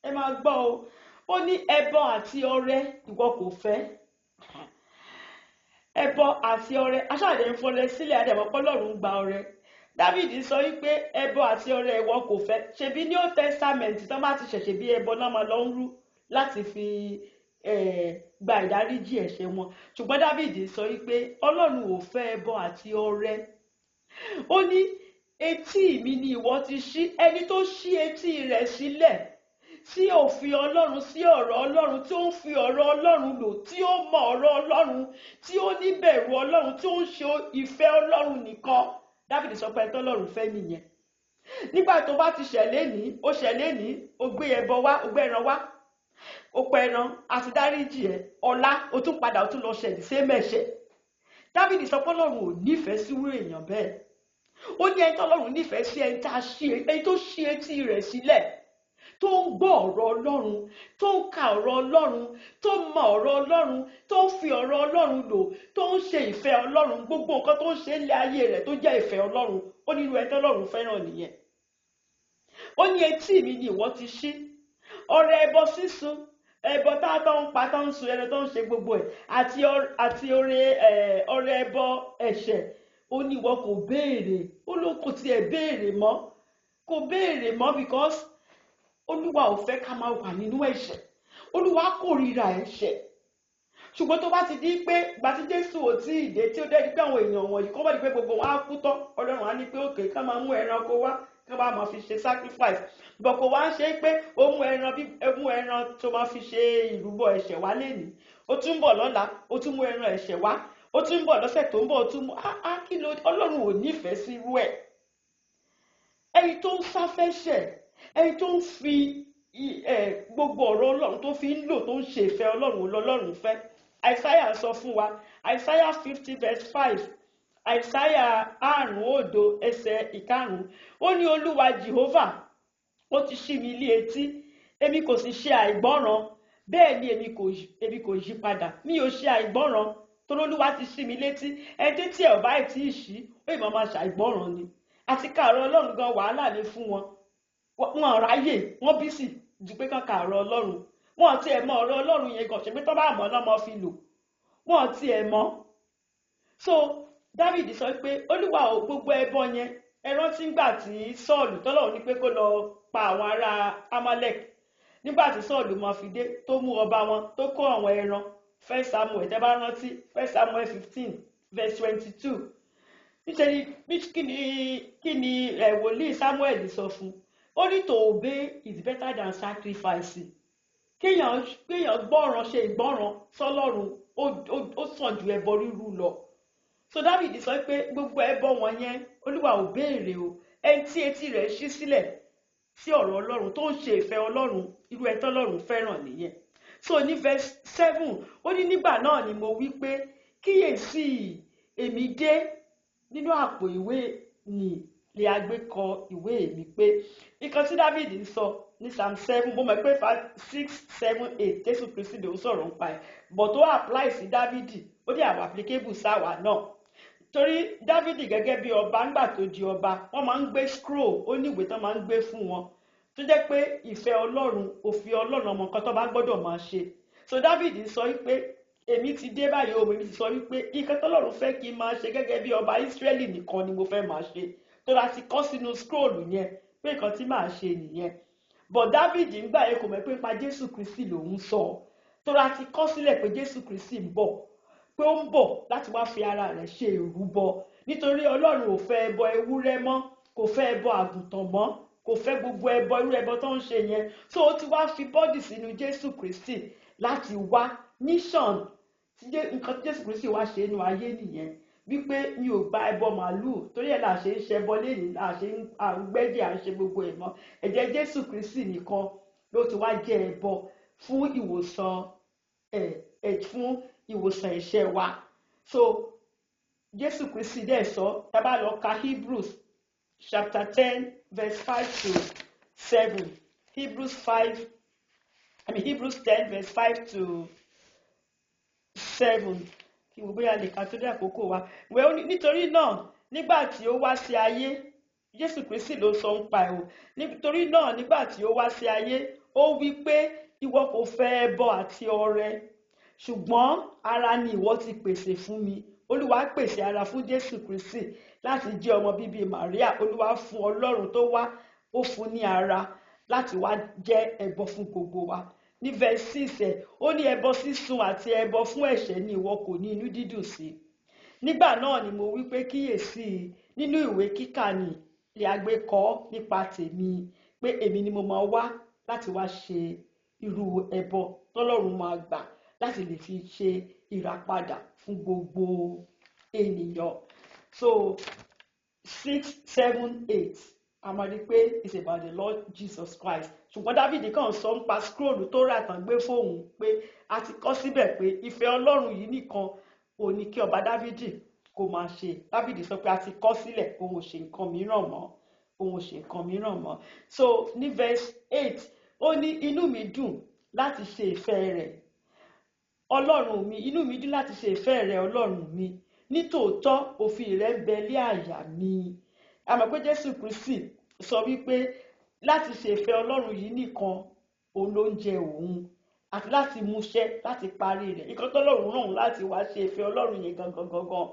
ẹ máa gbọ́ o, ó ní ẹbọ àti ọrẹ ìwọ kò fẹ́. Ẹbọ àti ọrẹ, aṣáàdẹ ń fọrẹ sílẹ̀, àdẹ̀mọ́ pọ́lọ́run gba ọrẹ. Dávìdì sọ wípé ẹbọ àti ọrẹ ìwọ kò fẹ́. Ṣebí ní Old Testament tán bá ti ṣẹ̀ṣẹ̀ bí ẹbọ náà máa lọ ń rú láti fi gba ìdáríjì ẹ̀ṣẹ̀ wọn. Ṣùgbọ́n Dávìdì sọ wípé Ọlọ́run ò fẹ́ ẹbọ àti ọrẹ. Ó ní etí mi ni ìwọ ti ṣí, ẹni tó ṣí etí rẹ̀ sílẹ̀ sí òfin Ọlọ́run, sí ọ̀rọ̀ Ọlọ́run, tí ó ń fi ọ̀rọ̀ Ọlọ́run lò, tí ó mọ ọ̀rọ̀ Ọlọ́run, tí ó níbẹ̀rù Ọlọ́run, tí ó ń ṣe ìfẹ́ Ọlọ́run nìkan. Dávìdì sọ pé ẹni tọ́lọ́run fẹ́ nìyẹn. Nígbà tó bá ti ṣẹ̀lé ní, ó ṣẹ̀lé ní, ó gbé ẹbọ wá, ó gbé ẹran wá, ó pẹ ẹran, àti dáríjì ẹ, ọ̀la, ó tún padà, ó tún lọ ṣẹ̀ sí mẹ́ṣẹ̀. Dávìdì sọ pé Ọlọ́run ò nífẹ̀ẹ́ sí irú èèyàn bẹ́ẹ̀. Ó ní ẹni tọ́lọ́run nífẹ̀ẹ́ sí, ẹni tó ṣí etí rẹ̀ sílẹ̀, tó ń gbọ́ ọ̀rọ̀ Ọlọ́run, tó ń ka ọ̀rọ̀ Ọlọ́run, tó mọ ọ̀rọ̀ Ọlọ́run, tó ń fi ọ̀rọ̀ Ọlọ́run lò, tó ń ṣe ìfẹ́ Ọlọ́run, gbogbo nǹkan tó ń ṣe nílé ayé rẹ̀ tó jẹ́ ìfẹ́ Ọlọ́run, ó ní irú ẹni tọ́lọ́run fẹ́ràn nìyẹn. Ó ní etí mi ni ìwọ ti ṣí. Ọrẹ ẹbọ sísun, ẹbọ tá a tó ń pa, tó ń sun ẹran, tó ń ṣe gbogbo ẹ̀, àti ọrẹ ẹbọ ẹ̀ṣẹ̀, ó ní ìwọ kò béèrè. Ó ló kò tiẹ̀ béèrè mọ́, kò béèrè mọ́, because Olúwa ò fẹ́ ká máa wà nínú ẹ̀ṣẹ̀. Olúwa kórìíra ẹ̀ṣẹ̀. Ṣùgbọ́n tó bá ti di pé ìgbà tí Jésù ò tí ì dé, tí ó dẹ́ di pé àwọn èèyàn wọ̀nyí kó bá di pé gbogbo wọn á kú tán, Ọlọ́run á ní pé òkè ká máa mú ẹranko wá, ká bá máa fi ṣe sacrifice. Bọ̀ kò wá ń ṣe pé ó mú ẹran bí ó mú ẹran tó máa fi ṣe ìrúbọ ẹ̀ṣẹ̀ wá lénìí, ó tún ń bọ̀ lọ́la, ó tún mú ẹran ẹ̀ṣẹ̀ wá, ó tún ń bọ̀ lọ́sẹ̀ tó ń bọ̀, ó tún mú á kí ló. Ọlọ́run ò nífẹ̀ẹ́ sí irú ẹ̀. Ẹni tó ń sáfẹ́ṣẹ̀, ẹni tó ń fi gbogbo ọ̀rọ̀ Ọlọ́run tó fi ń lò, tó ń ṣe ìfẹ́ Ọlọ́run lọ́lọ́run fẹ́. Isaiah sọ fún wa, Isaiah 50 verse 5, Isaiah 50 ẹsẹ̀ 5, ó ní Olúwa Jehovah, ó ti ṣí mi lé etí, èmi kò sì ṣe àìgbọ́ràn, bẹ́ẹ̀ ni èmi kò yí padà. Mi ò ṣe àìgbọ́ràn, torí Olúwa ti ṣí mi létí. Ẹni tí ẹ̀ ò bá tí ì ṣí, ó ì máa ṣàìgbọ́ràn ni. Àti káàárọ̀ Ọlọ́run gan wàhálà ni fún wọn. Wọn ráyè, wọ́n bísì ju pé kán kàárọ̀ Ọlọ́run. Wọn ti ẹ̀ mọ ọ̀rọ̀ Ọlọ́run yẹn gan, ṣe pé tán bá mọ̀ náà mọ́ fi lò. Wọn ti ẹ̀ mọ̀. So Dávìdì sọ pé Olúwa ò gbogbo ẹbọ yẹn. Ẹ rántí ńgbà tí Sọ́ọ̀lù tọ́lọ́run ní pé kó lọ pa àwọn ará Amalek. Nígbà tí Sọ́ọ̀lù máa fi dé, tó mú ọba wọn, tó kó àwọn ẹran. First Samuel, tẹ́ bá rántí, First Samuel 15 verse 22. Níṣẹ́ ni kí ni wòlíì Samuel sọ fún? Ó ní to obey is better than sacrifice. Kéèyàn gbọ́ràn, ṣe ìgbọ́ràn sọ́lọ́run, ó sàn ju ẹbọ rírú lọ. So Dávìdì sọ pé gbogbo ẹbọ wọn yẹn Olúwa ò béèrè o. Ẹni tí etí rẹ̀ ṣí sílẹ̀ sí ọ̀rọ̀ Ọlọ́run, tó ń ṣe ìfẹ́ Ọlọ́run, irú ẹni tọ́lọ́run fẹ́ràn nìyẹn. So ní verse 7, ó ní nígbà náà ni mo wí pé kíyèsí èmi dé, nínú àpò ìwé ni lè agbé kọ ìwé mi pé. Nǹkan tí Dávìdì ń sọ ní Psalm 7, mo mọ̀ pé 5, 6, 7, 8 Jésù Kristi ló ń sọ̀rọ̀ nípa ẹ̀, but ó apply sí Dávìdì, ó dẹ̀ àwọn applicable sáwà náà. Torí Dávidi gẹ́gẹ́ bí ọba, ńgbà tó di ọba, wọ́n máa ń gbé scroll, ó ní ìwé tán máa ń gbé fún wọn tó jẹ́ pé ìfẹ́ Ọlọ́run, òfin Ọlọ́run, ọmọ nǹkan tó bá gbọ́dọ̀ máa ṣe. So Dávidi sọ wípé èmi ti dé báyìí o, èmi ti sọ wípé nǹkan tọ́lọ́run fẹ́ kí n máa ṣe gẹ́gẹ́ bí ọba Ísírẹ́lì nìkan ni mo fẹ́ máa ṣe, tó la ti kọ́ sínú scroll yẹn pé nǹkan tí màá ṣe nìyẹn. But Dávidi ńgbà yẹn kò mọ̀ pé nípa Jésù Kristi lòún sọ, tó la ti kọ́ sílẹ̀ pé Jésù Kristi ń bọ̀, pé ó ń bọ̀ láti wá fi ara rẹ̀ ṣe ìrúbọ, nítorí Ọlọ́run ò fẹ́ ẹbọ ewúrẹ́ mọ́, kò fẹ́ ẹbọ àgùntàn mọ́, kò fẹ́ gbogbo ẹbọ irú ẹbọ tó ń ṣe yẹn. So ó ti wá fi bọ́dì sínú Jésù Kristi láti wá mission. Nǹkan tí Jésù Kristi wá ṣe inú ayé nìyẹn, wípé mi ò gba ẹbọ màálùú, torí ẹ̀ là ṣe ń ṣẹbọ lẹ́yìn, là ṣe ń gbẹ́jẹ̀, à ń ṣe gbogbo ẹ̀ mọ́. Ẹ̀jẹ̀ Jésù Kristi nìkan ló ti wá jẹ́ ẹbọ fún ìwòsàn ẹ̀ fún ìwòsàn ẹ̀ṣẹ̀ wa. So Jésù Kristi dẹ̀ sọ, tá bá lọ ka Hebrews chapter 10 verse 5 to 7, Hebrews 5, I mean Hebrews 10 verse 5 to 7, kí wo bóyá lè ka tó dé àkókò wa. Wẹ́ ó ní, nítorí náà nígbà tí ó wá sí ayé, Jésù Kristi ló sọ ń pa ẹ̀ o, nítorí náà nígbà tí ó wá sí ayé, ó wí pé ìwọ kò fẹ́ ẹbọ àti ọrẹ, ṣùgbọ́n ara ni ìwọ ti pèsè fún mi. Olúwa pèsè ara fún Jésù Kristi láti jẹ́ ọmọ bíbí Màríà. Olúwa fún Ọlọ́run tó wá, ó fún ní ara láti wá jẹ́ ẹbọ fún gbogbo wa. Ní verse 6 ẹ̀, ó ní ẹbọ sísun àti ẹbọ fún ẹ̀ṣẹ̀ ni ìwọ kò ní inú dídùn sí. Nígbà náà ni mo wí pé kíyèsí, nínú ìwé kíkà ni ilé agbé kọ nípa tèmi, pé èmi ni mo máa wá láti wá ṣe irú ẹbọ tọ́lọ́run máa gbà láti lè fi ṣe ìràpadà fún gbogbo ènìyàn. So 6, 7, 8, a máa rí pé it's about the Lord Jesus Christ. Ṣùgbọ́n Dávidi kàn sọ ń pa scroll tó rà tán gbé fóun pé a ti kọ́ síbẹ̀ pé ìfẹ́ Ọlọ́run yìí nìkan òun ni kí ọba Dávidi kó máa ṣe. Dávidi sọ pé a ti kọ́ sílẹ̀, òun ò ṣe nǹkan mìíràn mọ́, òun ò ṣe nǹkan mìíràn mọ́. So ní verse 8, ó ní inú mi dùn láti ṣe ìfẹ́ rẹ̀, Ọlọ́run mi, inú mi dùn láti ṣe ìfẹ́ rẹ̀, Ọlọ́run mi, nítòótọ́ òfin rẹ̀ ń bẹ lé àyà mi. A mọ̀ pé Jésù Kristi sọ wípé láti ṣe ìfẹ́ Ọlọ́run yìí nìkan òun ló ń jẹ òun, àti láti múṣẹ, láti parí rẹ̀, nǹkan tọ́lọ́run rán òun láti wá ṣe, ìfẹ́ Ọlọ́run yẹn gangan gangan,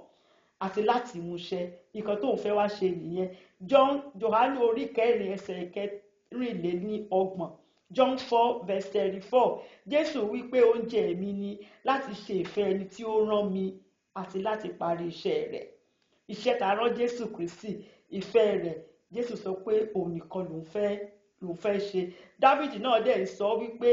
àti láti múṣẹ nǹkan tóun fẹ́ wá ṣe nìyẹn. John, Johanu orí 4 ẹsẹ̀ 34, John 4 verse 34, Jésù wípé oúnjẹ mi ni láti ṣe ìfẹ́ ẹni tí ó rán mi àti láti parí iṣẹ́ rẹ̀. Iṣẹ́ tá a rán Jésù Kristi, ìfẹ́ rẹ̀, Jésù sọ pé òun nìkan lòun fẹ́ ṣe. Dávidi náà dẹ̀ ń sọ wípé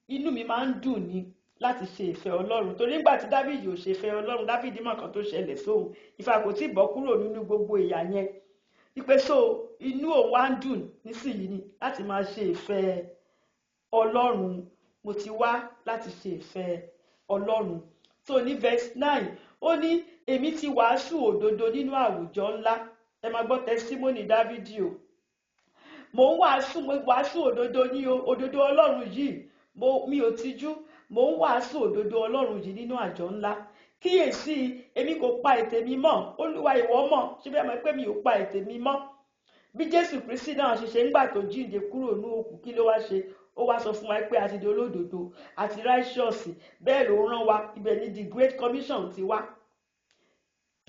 inú mi máa ń dùn ni láti ṣe ìfẹ́ Ọlọ́run, torí nígbà tí Dávidi ò ṣe ìfẹ́ Ọlọ́run, Dávidi mọ̀ kan tó ṣẹlẹ̀ sóhun. Ìfà kò tí ì bọ́ kúrò nínú gbogbo ìyà yẹn, wípé so inú òun wá ń dùn nísìnyí ni láti máa ṣe ìfẹ́ Ọlọ́run. Mo ti wá láti ṣe ìfẹ́ Ọlọ́run. So ní verse 9, ó ní èmi ti wàásù òdodo nínú àwùjọ ńlá. Ẹ máa gbọ́ testimony Dávidi o. Mò ń wàásù, mo wàásù òdodo ní o, òdodo Ọlọ́run yìí, mo mi ò tijú. Mò ń wàásù òdodo Ọlọ́run yìí nínú àjọ ńlá. Kíyèsí, èmi kò pa ètè mi mọ́. Olúwa, ìwọ mọ̀. Ṣé bẹ́ẹ̀ mọ̀ pé mi ò pa ètè mi mọ́? Bí Jésù Kristi náà ṣe ṣe ńgbà tó jíǹde kúrò ní òkú, kí ló wá ṣe? Ó wá sọ fún wa pé a ti di olódodo àti righteous. Bẹ́ẹ̀ ló rán wa. Ibẹ̀ ni the Great Commission ti wá,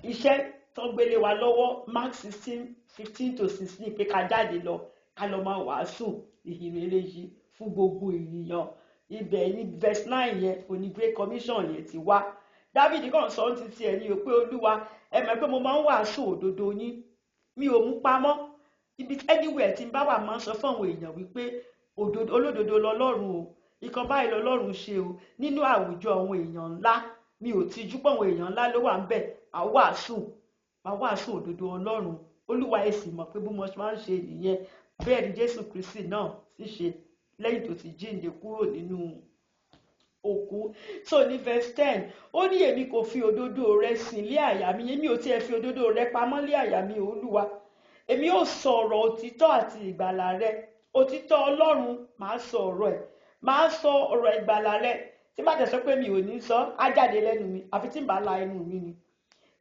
iṣẹ́ tó gbélé wa lọ́wọ́, Mark 16:15 to 16, pé ká jáde lọ, ká lọ máa wàásù ìhìnrere yìí fún gbogbo ènìyàn. Ibẹ̀ ní verse 9 yẹn òní Great Commission yẹn ti wá. Dávidi kàn sọ ní títí ẹ̀ ní o pé Olúwa, ẹ mọ̀ pé mo máa ń wàásù òdodo yín, mi ò mú pamọ́. Ibi anywhere tí n bá wà, máa ń sọ fún àwọn èèyàn wípé òdodo, olódodo lọ́lọ́run o, ìkan báyìí lọ́lọ́run ṣe o. Nínú àwùjọ àwọn èèyàn ńlá, mi ò tijú pé àwọn èèyàn ńlá ló wà ń bẹ̀, àwàásù òdodo Ọlọ́run. Olúwa, ẹ sì mọ̀ pé bí mo ṣe máa ń ṣe nìyẹn. Bẹ́ẹ̀ ni Jésù Kristi náà sì ṣe lẹ́yìn tó ti jíǹde kúrò nínú òkú. So ní verse 10, ó ní èmi kò fi òdodo rẹ sìn lé àyà mi, èmi ò tiẹ̀ fi òdodo rẹ pamọ́ lé àyà mi. Olúwa, èmi ò sọ̀rọ̀ òtítọ́ àti ìgbàlà rẹ. Òtítọ́ Ọlọ́run, màá sọ ọ̀rọ̀ ẹ̀, màá sọ ọ̀rọ̀ ìgbàlà rẹ. Tí bá tẹ̀ sọ pé mi ò ní sọ á jáde lẹ́nu mi, àfi tí n bá la ẹnu mi ni.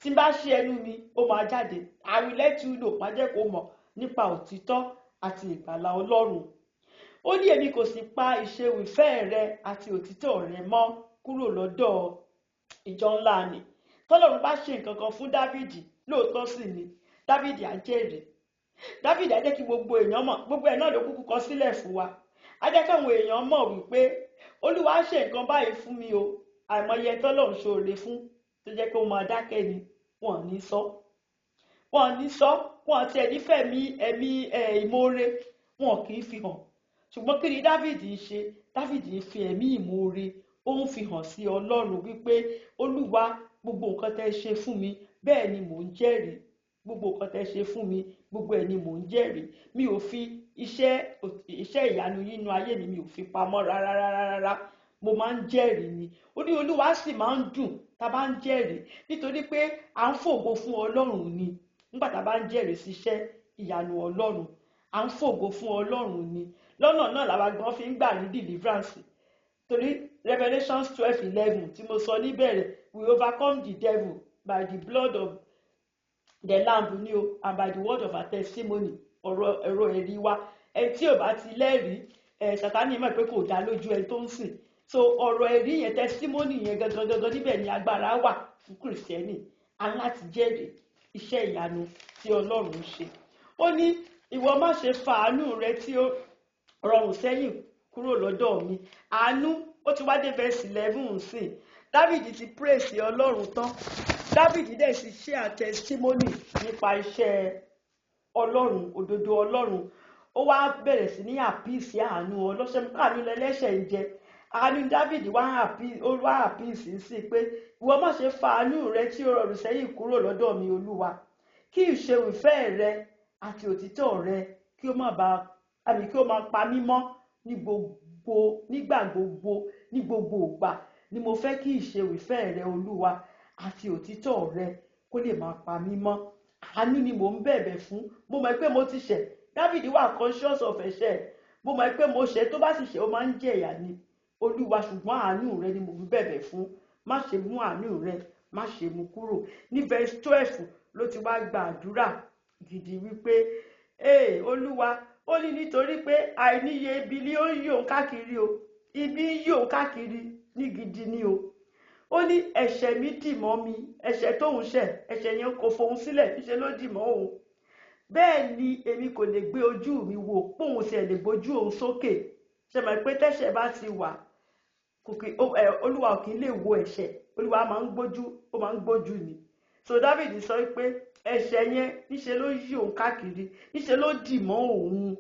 Tí n bá ṣí ẹnu mi, ó máa jáde. I will let you know, máa jẹ́ kó mọ̀ nípa òtítọ́ àti ìgbàlà Ọlọ́run. Ó ní èmi kò sì pa ìṣeun ìfẹ́ rẹ àti òtítọ́ rẹ mọ́ kúrò lọ́dọ̀ ìjọ ńlá ni. Tọ́lọ́run bá ṣe nǹkan kan fún Dávìdì, lóòótọ́ sì ni, Dávìdì á jẹ́rìí. Dávìdì á jẹ́ kí gbogbo èèyàn mọ̀, gbogbo ẹ̀ náà ló kúkú kọ sílẹ̀ fún wa. Á jẹ́ káwọn èèyàn mọ̀ wípé Olúwa ṣe nǹkan báyìí fún mi o. Àìmọye tọ́lọ́run ṣoore fún tó jẹ́ pé ó máa dákẹ́ ni, wọ́n ò ní sọ. Wọ́n ò ní sọ, wọ́n àti ẹ̀ nífẹ̀ẹ́ mi, ẹ̀mí ìmoore, wọn kì í fi hàn. Ṣùgbọ́n kí ni Dávìdì ń ṣe? Dávìdì ń fi ẹ̀mí ìmoore, ó ń fi hàn sí Ọlọ́run wípé Olúwa, gbogbo nǹkan tẹ́ ṣe fún mi, bẹ́ẹ̀ ni mò ń jẹ́rìí. Gbogbo nǹkan tẹ́ ṣe fún mi, gbogbo ẹ̀ ni mò ń jẹ́rìí. Mi ò fi iṣẹ́ ìyanu nínú ayé mi, mi ò fi pamọ́ rárá rárá rárá. Mo máa ń jẹ́rìí ni. Ó ní Olúwa sì máa ń dùn tá a bá ń jẹ́rìí, nítorí pé à ń fògo fún Ọlọ́run ni. Nígbà tá a bá ń jẹ́rìí síṣẹ́ ìyanu Ọlọ́run, à ń fògo fún Ọlọ́run ni. Lọ́nà náà làwa gan fi ń gbà ní deliverance. Torí Revelations 12:11 tí mo sọ níbẹ̀rẹ̀, we overcome the devil by the blood of the lamb ni o, and by the word of our testimony. Ọ̀rọ̀ ẹ̀rọ ẹ̀rí wa. Ẹni tí ò bá ti lẹ́rìí, Sátánì mọ̀ pé kò dá lójú ẹni tó ń sìn. So ọ̀rọ̀ ẹ̀rí yẹn, testimony yẹn gangan gangan níbẹ̀ ni agbára wà fún Kìrìsìtẹ́nì. A ní láti jẹ́rìí iṣẹ́ ìyanu tí Ọlọ́run ń ṣe. Ó ní ìwọ má ṣe fa àánú rẹ tí ó rọrùn sẹ́yìn kúrò lọ́dọ̀ mi. Àánú ó ti wá dé verse 11 sìn. Dávìdì ti praise Ọlọ́run tán. Dávìdì dẹ̀ sì share testimony nípa iṣẹ́ Ọlọ́run, òdodo Ọlọ́run. Ó wá bẹ̀rẹ̀ sí ní àpíìsì àánú ọlọ́ṣẹ́, àánú lẹ́lẹ́ṣẹ̀ ń jẹ. Àánú Dávìdì wá àpíìsì sí pé ìwọ má ṣe fa àánú rẹ tí ó rọrùn sẹ́yìn kúrò lọ́dọ̀ mi, Olúwa. Kí ìṣeun ìfẹ́ rẹ àti òtítọ́ rẹ kí ó má ba àmì kí ó máa pa mí mọ́ ní gbogbo, nígbà gbogbo, ní gbogbo ìgbà ni mo fẹ́ kí ìṣeun ìfẹ́ rẹ, Olúwa, àti òtítọ́ rẹ kó lè máa pa mí mọ́. Àánú ni mò ń bẹ̀bẹ̀ fún. Mo mọ̀ pé mo ti ṣẹ̀. Dávìdì wà conscious of ẹ̀ṣẹ̀. Mo mọ̀ pé mo ṣẹ̀, tó bá sì ṣẹ̀ ó máa ń jẹ̀yà ni. Olúwa, ṣùgbọ́n àánú rẹ ni mò ń bẹ̀bẹ̀ fún. Má ṣe mú àánú rẹ, má ṣe mú kúrò. Ní verse 12 ló ti wá gba àdúrà gidi wípé, "Ee Olúwa," ó ní nítorí pé àìníye ibi ni ó ń yí òun káàkiri o. Ibi ń yí òun káàkiri ní gidi ni o. Ó ní ẹ̀ṣẹ̀ mi dì mọ́ mi, ẹ̀ṣẹ̀ tóun ṣẹ̀, ẹ̀ṣẹ̀ yẹn kò fohùn sílẹ̀, níṣe ló dì mọ́ òun. Bẹ́ẹ̀ ni èmi kò lè gbé ojú mi wò, póun sì lè gbójú òun sókè. Ṣé mọ̀ pé tẹ́ṣẹ̀ bá ti wà, Olúwa ò kì í lè wo ẹ̀ṣẹ̀, Olúwa máa ń gbójú, ó máa ń gbójú ni. So David sọ pé ẹ̀ṣẹ̀ yẹn níṣe ló yí òun káàkiri, níṣe ló dì mọ́ òun.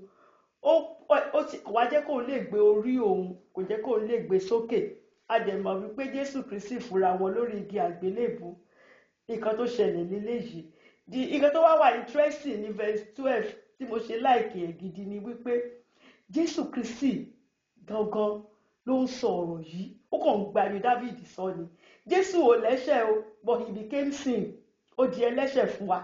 Ó ti kò wá jẹ́ kóun lè gbé orí òun, kò jẹ́ kóun lè gbé sókè. A dẹ̀ mọ̀ wípé Jésù Kristi fúnra wọn lórí igi àgbélébùú. Nǹkan tó ṣẹlẹ̀ léléyìí. Nǹkan tó wá wà interesting ní verse 12 tí mo ṣe láìkì ẹ̀ gidi ni wípé Jésù Kristi gangan ló ń sọ ọ̀rọ̀ yìí. Ó kàn ń gba ẹnu Dávìdì sọ ni. Jésù ò lẹ́ṣẹ̀ o, but he became sin. Ó di ẹlẹ́ṣẹ̀ fún wa.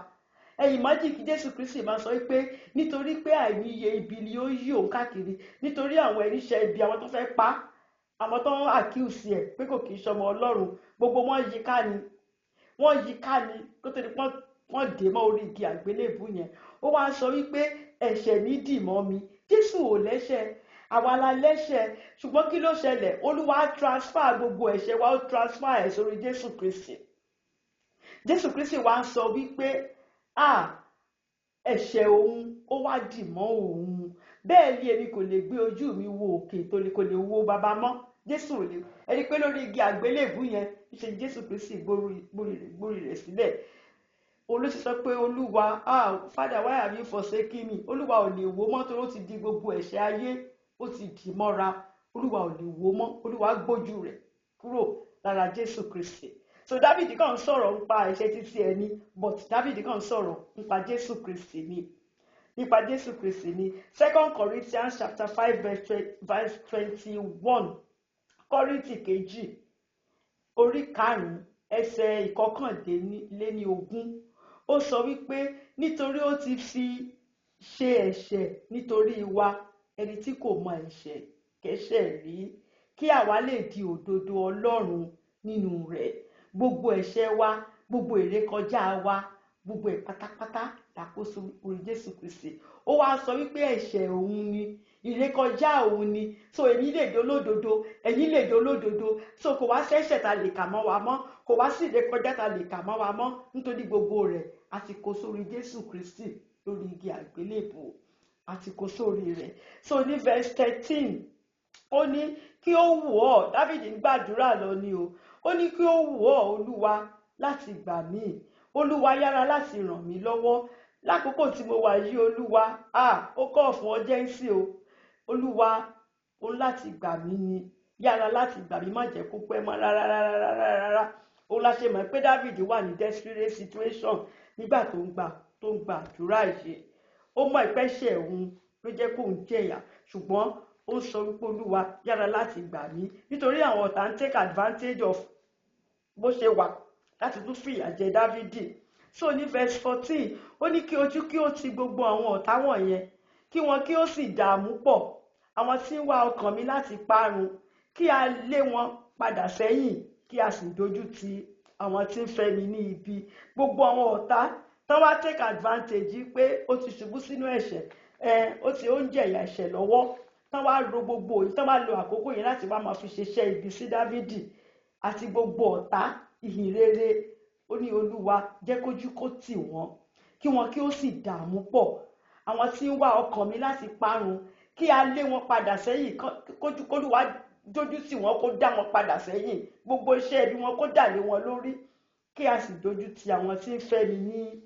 Ẹ̀yin imagine kí Jésù Kristi máa sọ pé nítorí pé àìníye ibi ni ó yí òun káàkiri, nítorí àwọn ẹlẹ́ṣẹ̀ ibi, àwọn tó fẹ́ pa, àwọn tó ń accuse ẹ̀ pé kò kì í ṣọmọ Ọlọ́run, gbogbo wọn yí ká ni. Wọ́n yí ká ni kó tó di pọ́n wọ́n dè mọ́ orí igi àgbélébùú yẹn. Ó wá sọ wípé ẹ̀ṣẹ̀ mi dì mọ́ mi. Jésù ò lẹ́ṣẹ̀, àwa la lẹ́ṣẹ̀. Ṣùgbọ́n kí ló ṣẹlẹ̀? Olúwa transfer gbogbo ẹ̀ṣẹ̀ wa, ó transfer ẹ̀ sórí Jésù Kristi. Jésù Kristi wá ń sọ wípé ẹ̀ṣẹ̀ òun ó wá dì mọ́ òun. Bẹ́ẹ̀ ni èmi kò lè gbé ojú mi wo òkè, tó lè kò lè wo baba mọ́. Jésù ò lè ẹni pé lórí igi àgbélébùú yẹn ṣe Jésù Kristi gbórí rẹ̀ sílẹ̀. Olú sì sọ pé Olúwa, Father, why have you forsaken me? Olúwa ò lè wò mọ́ torí ó ti di gbogbo ẹ̀ṣẹ̀ ayé, ó ti dì mọ́ra. Olúwa ò lè wò mọ́, Olúwa gbójú rẹ̀ kúrò lára Jésù Kristi. So Dávìdì kàn ń sọ̀rọ̀ nípa ẹ̀ṣẹ̀ títí ẹni, but Dávìdì kàn ń sọ̀rọ̀ nípa Jésù Kristi ni. Nípa Jésù Kristi ni. 2 Corinthians chapter 5 verse 21. Kọ́ríńtì kejì, orí 5, ẹsẹ̀ 21. Ó sọ wípé nítorí ó ti fi ṣe ẹ̀ṣẹ̀ nítorí wa, ẹni tí kò mọ ẹ̀ṣẹ̀ kẹ́ṣẹ̀ rí, kí àwa lè di òdodo Ọlọ́run nínú rẹ̀. Gbogbo ẹ̀ṣẹ̀ wa Gbogbo ìrékọjá wa, gbogbo ẹ̀ pátápátá la kó sórí Jésù Kristi. Ó wá sọ wípé ẹ̀ṣẹ̀ òun ni, ìrékọjá òun ni. So èmi lè di olódodo, ẹ̀yin lè di olódodo. So kò wá sẹ́ṣẹ̀ ta lè kà mọ́ wa mọ́, kò wá sí ìrékọjá ta lè kà mọ́ wa mọ́, nítorí gbogbo rẹ̀ a ti kó sórí Jésù Kristi lórí igi àgbélébùú, a ti kó sórí rẹ̀. So ní verse 13, ó ní kí ó wù ọ́, Dáfídì ń gbàdúrà lọ ni o, ó ní kí ó wù ọ́ Olúwa láti gbà mí, Olúwa yára láti ràn mí lọ́wọ́ lákòókò tí mo wà yìí. Olúwa, ó kọ̀ fún ọjẹ́ǹsì o. Olúwa, ó láti gbà mí ni, yára láti gbà mí, má jẹ́ kó pẹ́ mọ́ rárá rárá rárá rárá. Òun la ṣe mọ̀ pé Dáfídì wà ní desperate situation nígbà tó ń gbà àdúrà yìí. Ó mọ̀ ìpẹ́ṣẹ̀ òun ló jẹ́ kóun jẹ̀yà, ṣùgbọ́n ó sọ wípé Olúwa yára láti gbà mí, nítorí àwọn ọ̀tá ń take advantage of bó ṣe wà láti tún fìyà jẹ Dáfídì. So ní verse 14, ó ní kí ojú kí ó ti gbogbo àwọn ọ̀tá wọ̀nyẹn, kí wọn kí ó sì dààmú pọ̀, àwọn tí ń wá ọkàn mi láti parun, kí a lé wọn padà sẹ́yìn, kí a sì dojú ti àwọn tí ń fẹ́ mi ní ibi. Gbogbo àwọn ọ̀tá tán wá take advantage pé ó ti ṣubú sínú ẹ̀ṣẹ̀, ó ti ń jẹ̀yà ẹ̀ṣẹ̀ lọ́wọ́, tán wá ro gbogbo yìí, tán wá lo àkókò yìí láti wá máa fi ṣiṣẹ́ ibi sí Dáfídì àti gbogbo ọ̀tá ìhìn rere. Ó ní Olúwa jẹ́ kójú kó tì wọ́n, kí wọn kí ó sì dààmú pọ̀, àwọn tí ń wá ọkàn mi láti parun, kí a lé wọn padà sẹ́yìn, kójú kólúwa dójú tì wọ́n, kó dá wọn padà sẹ́yìn, gbogbo iṣẹ́ ibi wọn kó dà lé wọn lórí, kí a sì dójú ti àwọn tí ń fẹ́ mi ní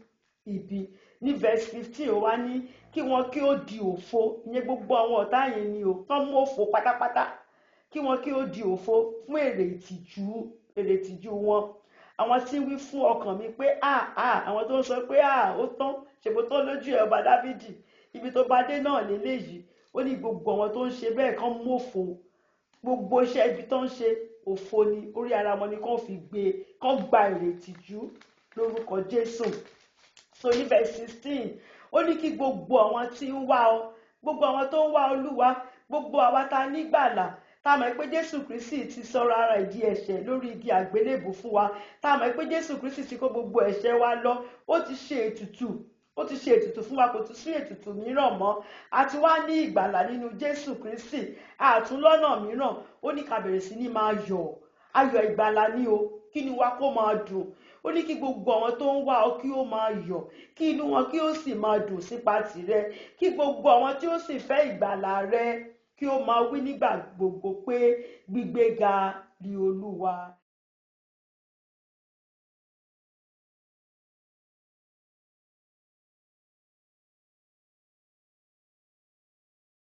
ibi. Ní verse 15, ó wá ní kí wọn kí ó di òfo, ìyẹn gbogbo àwọn ọ̀tá yẹn ni o, tán mú òfo pátápátá, kí wọn kí ó di òfo fún èrè ìtìjú wọn. Àwọn tí ń wí fún ọkàn mi pé àwọn tó ń sọ pé ó tán, ṣèbó tán lójú ẹ ọba Dáfídì, ibi tó bá dé náà lélẹ́yìí. Ó ní gbogbo àwọn tó ń ṣe bẹ́ẹ̀ kán mọ́fo, gbogbo iṣẹ́ ibi tó ń ṣe òfo ni, orí ara wọn ni kán fi gbé, kán gba èrè ìtìjú lórúkọ Jésù. So ní verse 16, ó ní kí gbogbo àwọn tí ń wá ọ, gbogbo àwọn tó ń wá Olúwa, gbogbo àwa tá a nígbàlà, tá a mọ̀ pé Jésù Kristi ti sọ̀rọ̀ ara ìdí ẹ̀ṣẹ̀ lórí igi àgbélébùú fún wa, tá a mọ̀ pé Jésù Kristi ti kó gbogbo ẹ̀ṣẹ̀ wa lọ, ó ti ṣe ètùtù, ó ti ṣe ètùtù fún wa, kò tún sí ètùtù mìíràn mọ́. A ti wá ní ìgbàlà nínú Jésù Kristi, àtúnlọ́nà mìíràn. Ó ní ká bẹ̀rẹ̀ sí ní máa yọ̀, ayọ̀ ìgbàlà ni o, kí ni wa kó máa dùn. Ó ní kí gbogbo àwọn tó ń wá ọ kí ó máa yọ̀, kí inú wọn kí ó sì máa dùn sípa tìrẹ, kí gbogbo àwọn tí ó sì fẹ́ ìgbàlà rẹ kí ó máa wí nígbà gbogbo pé gbígbéga ni Olúwa.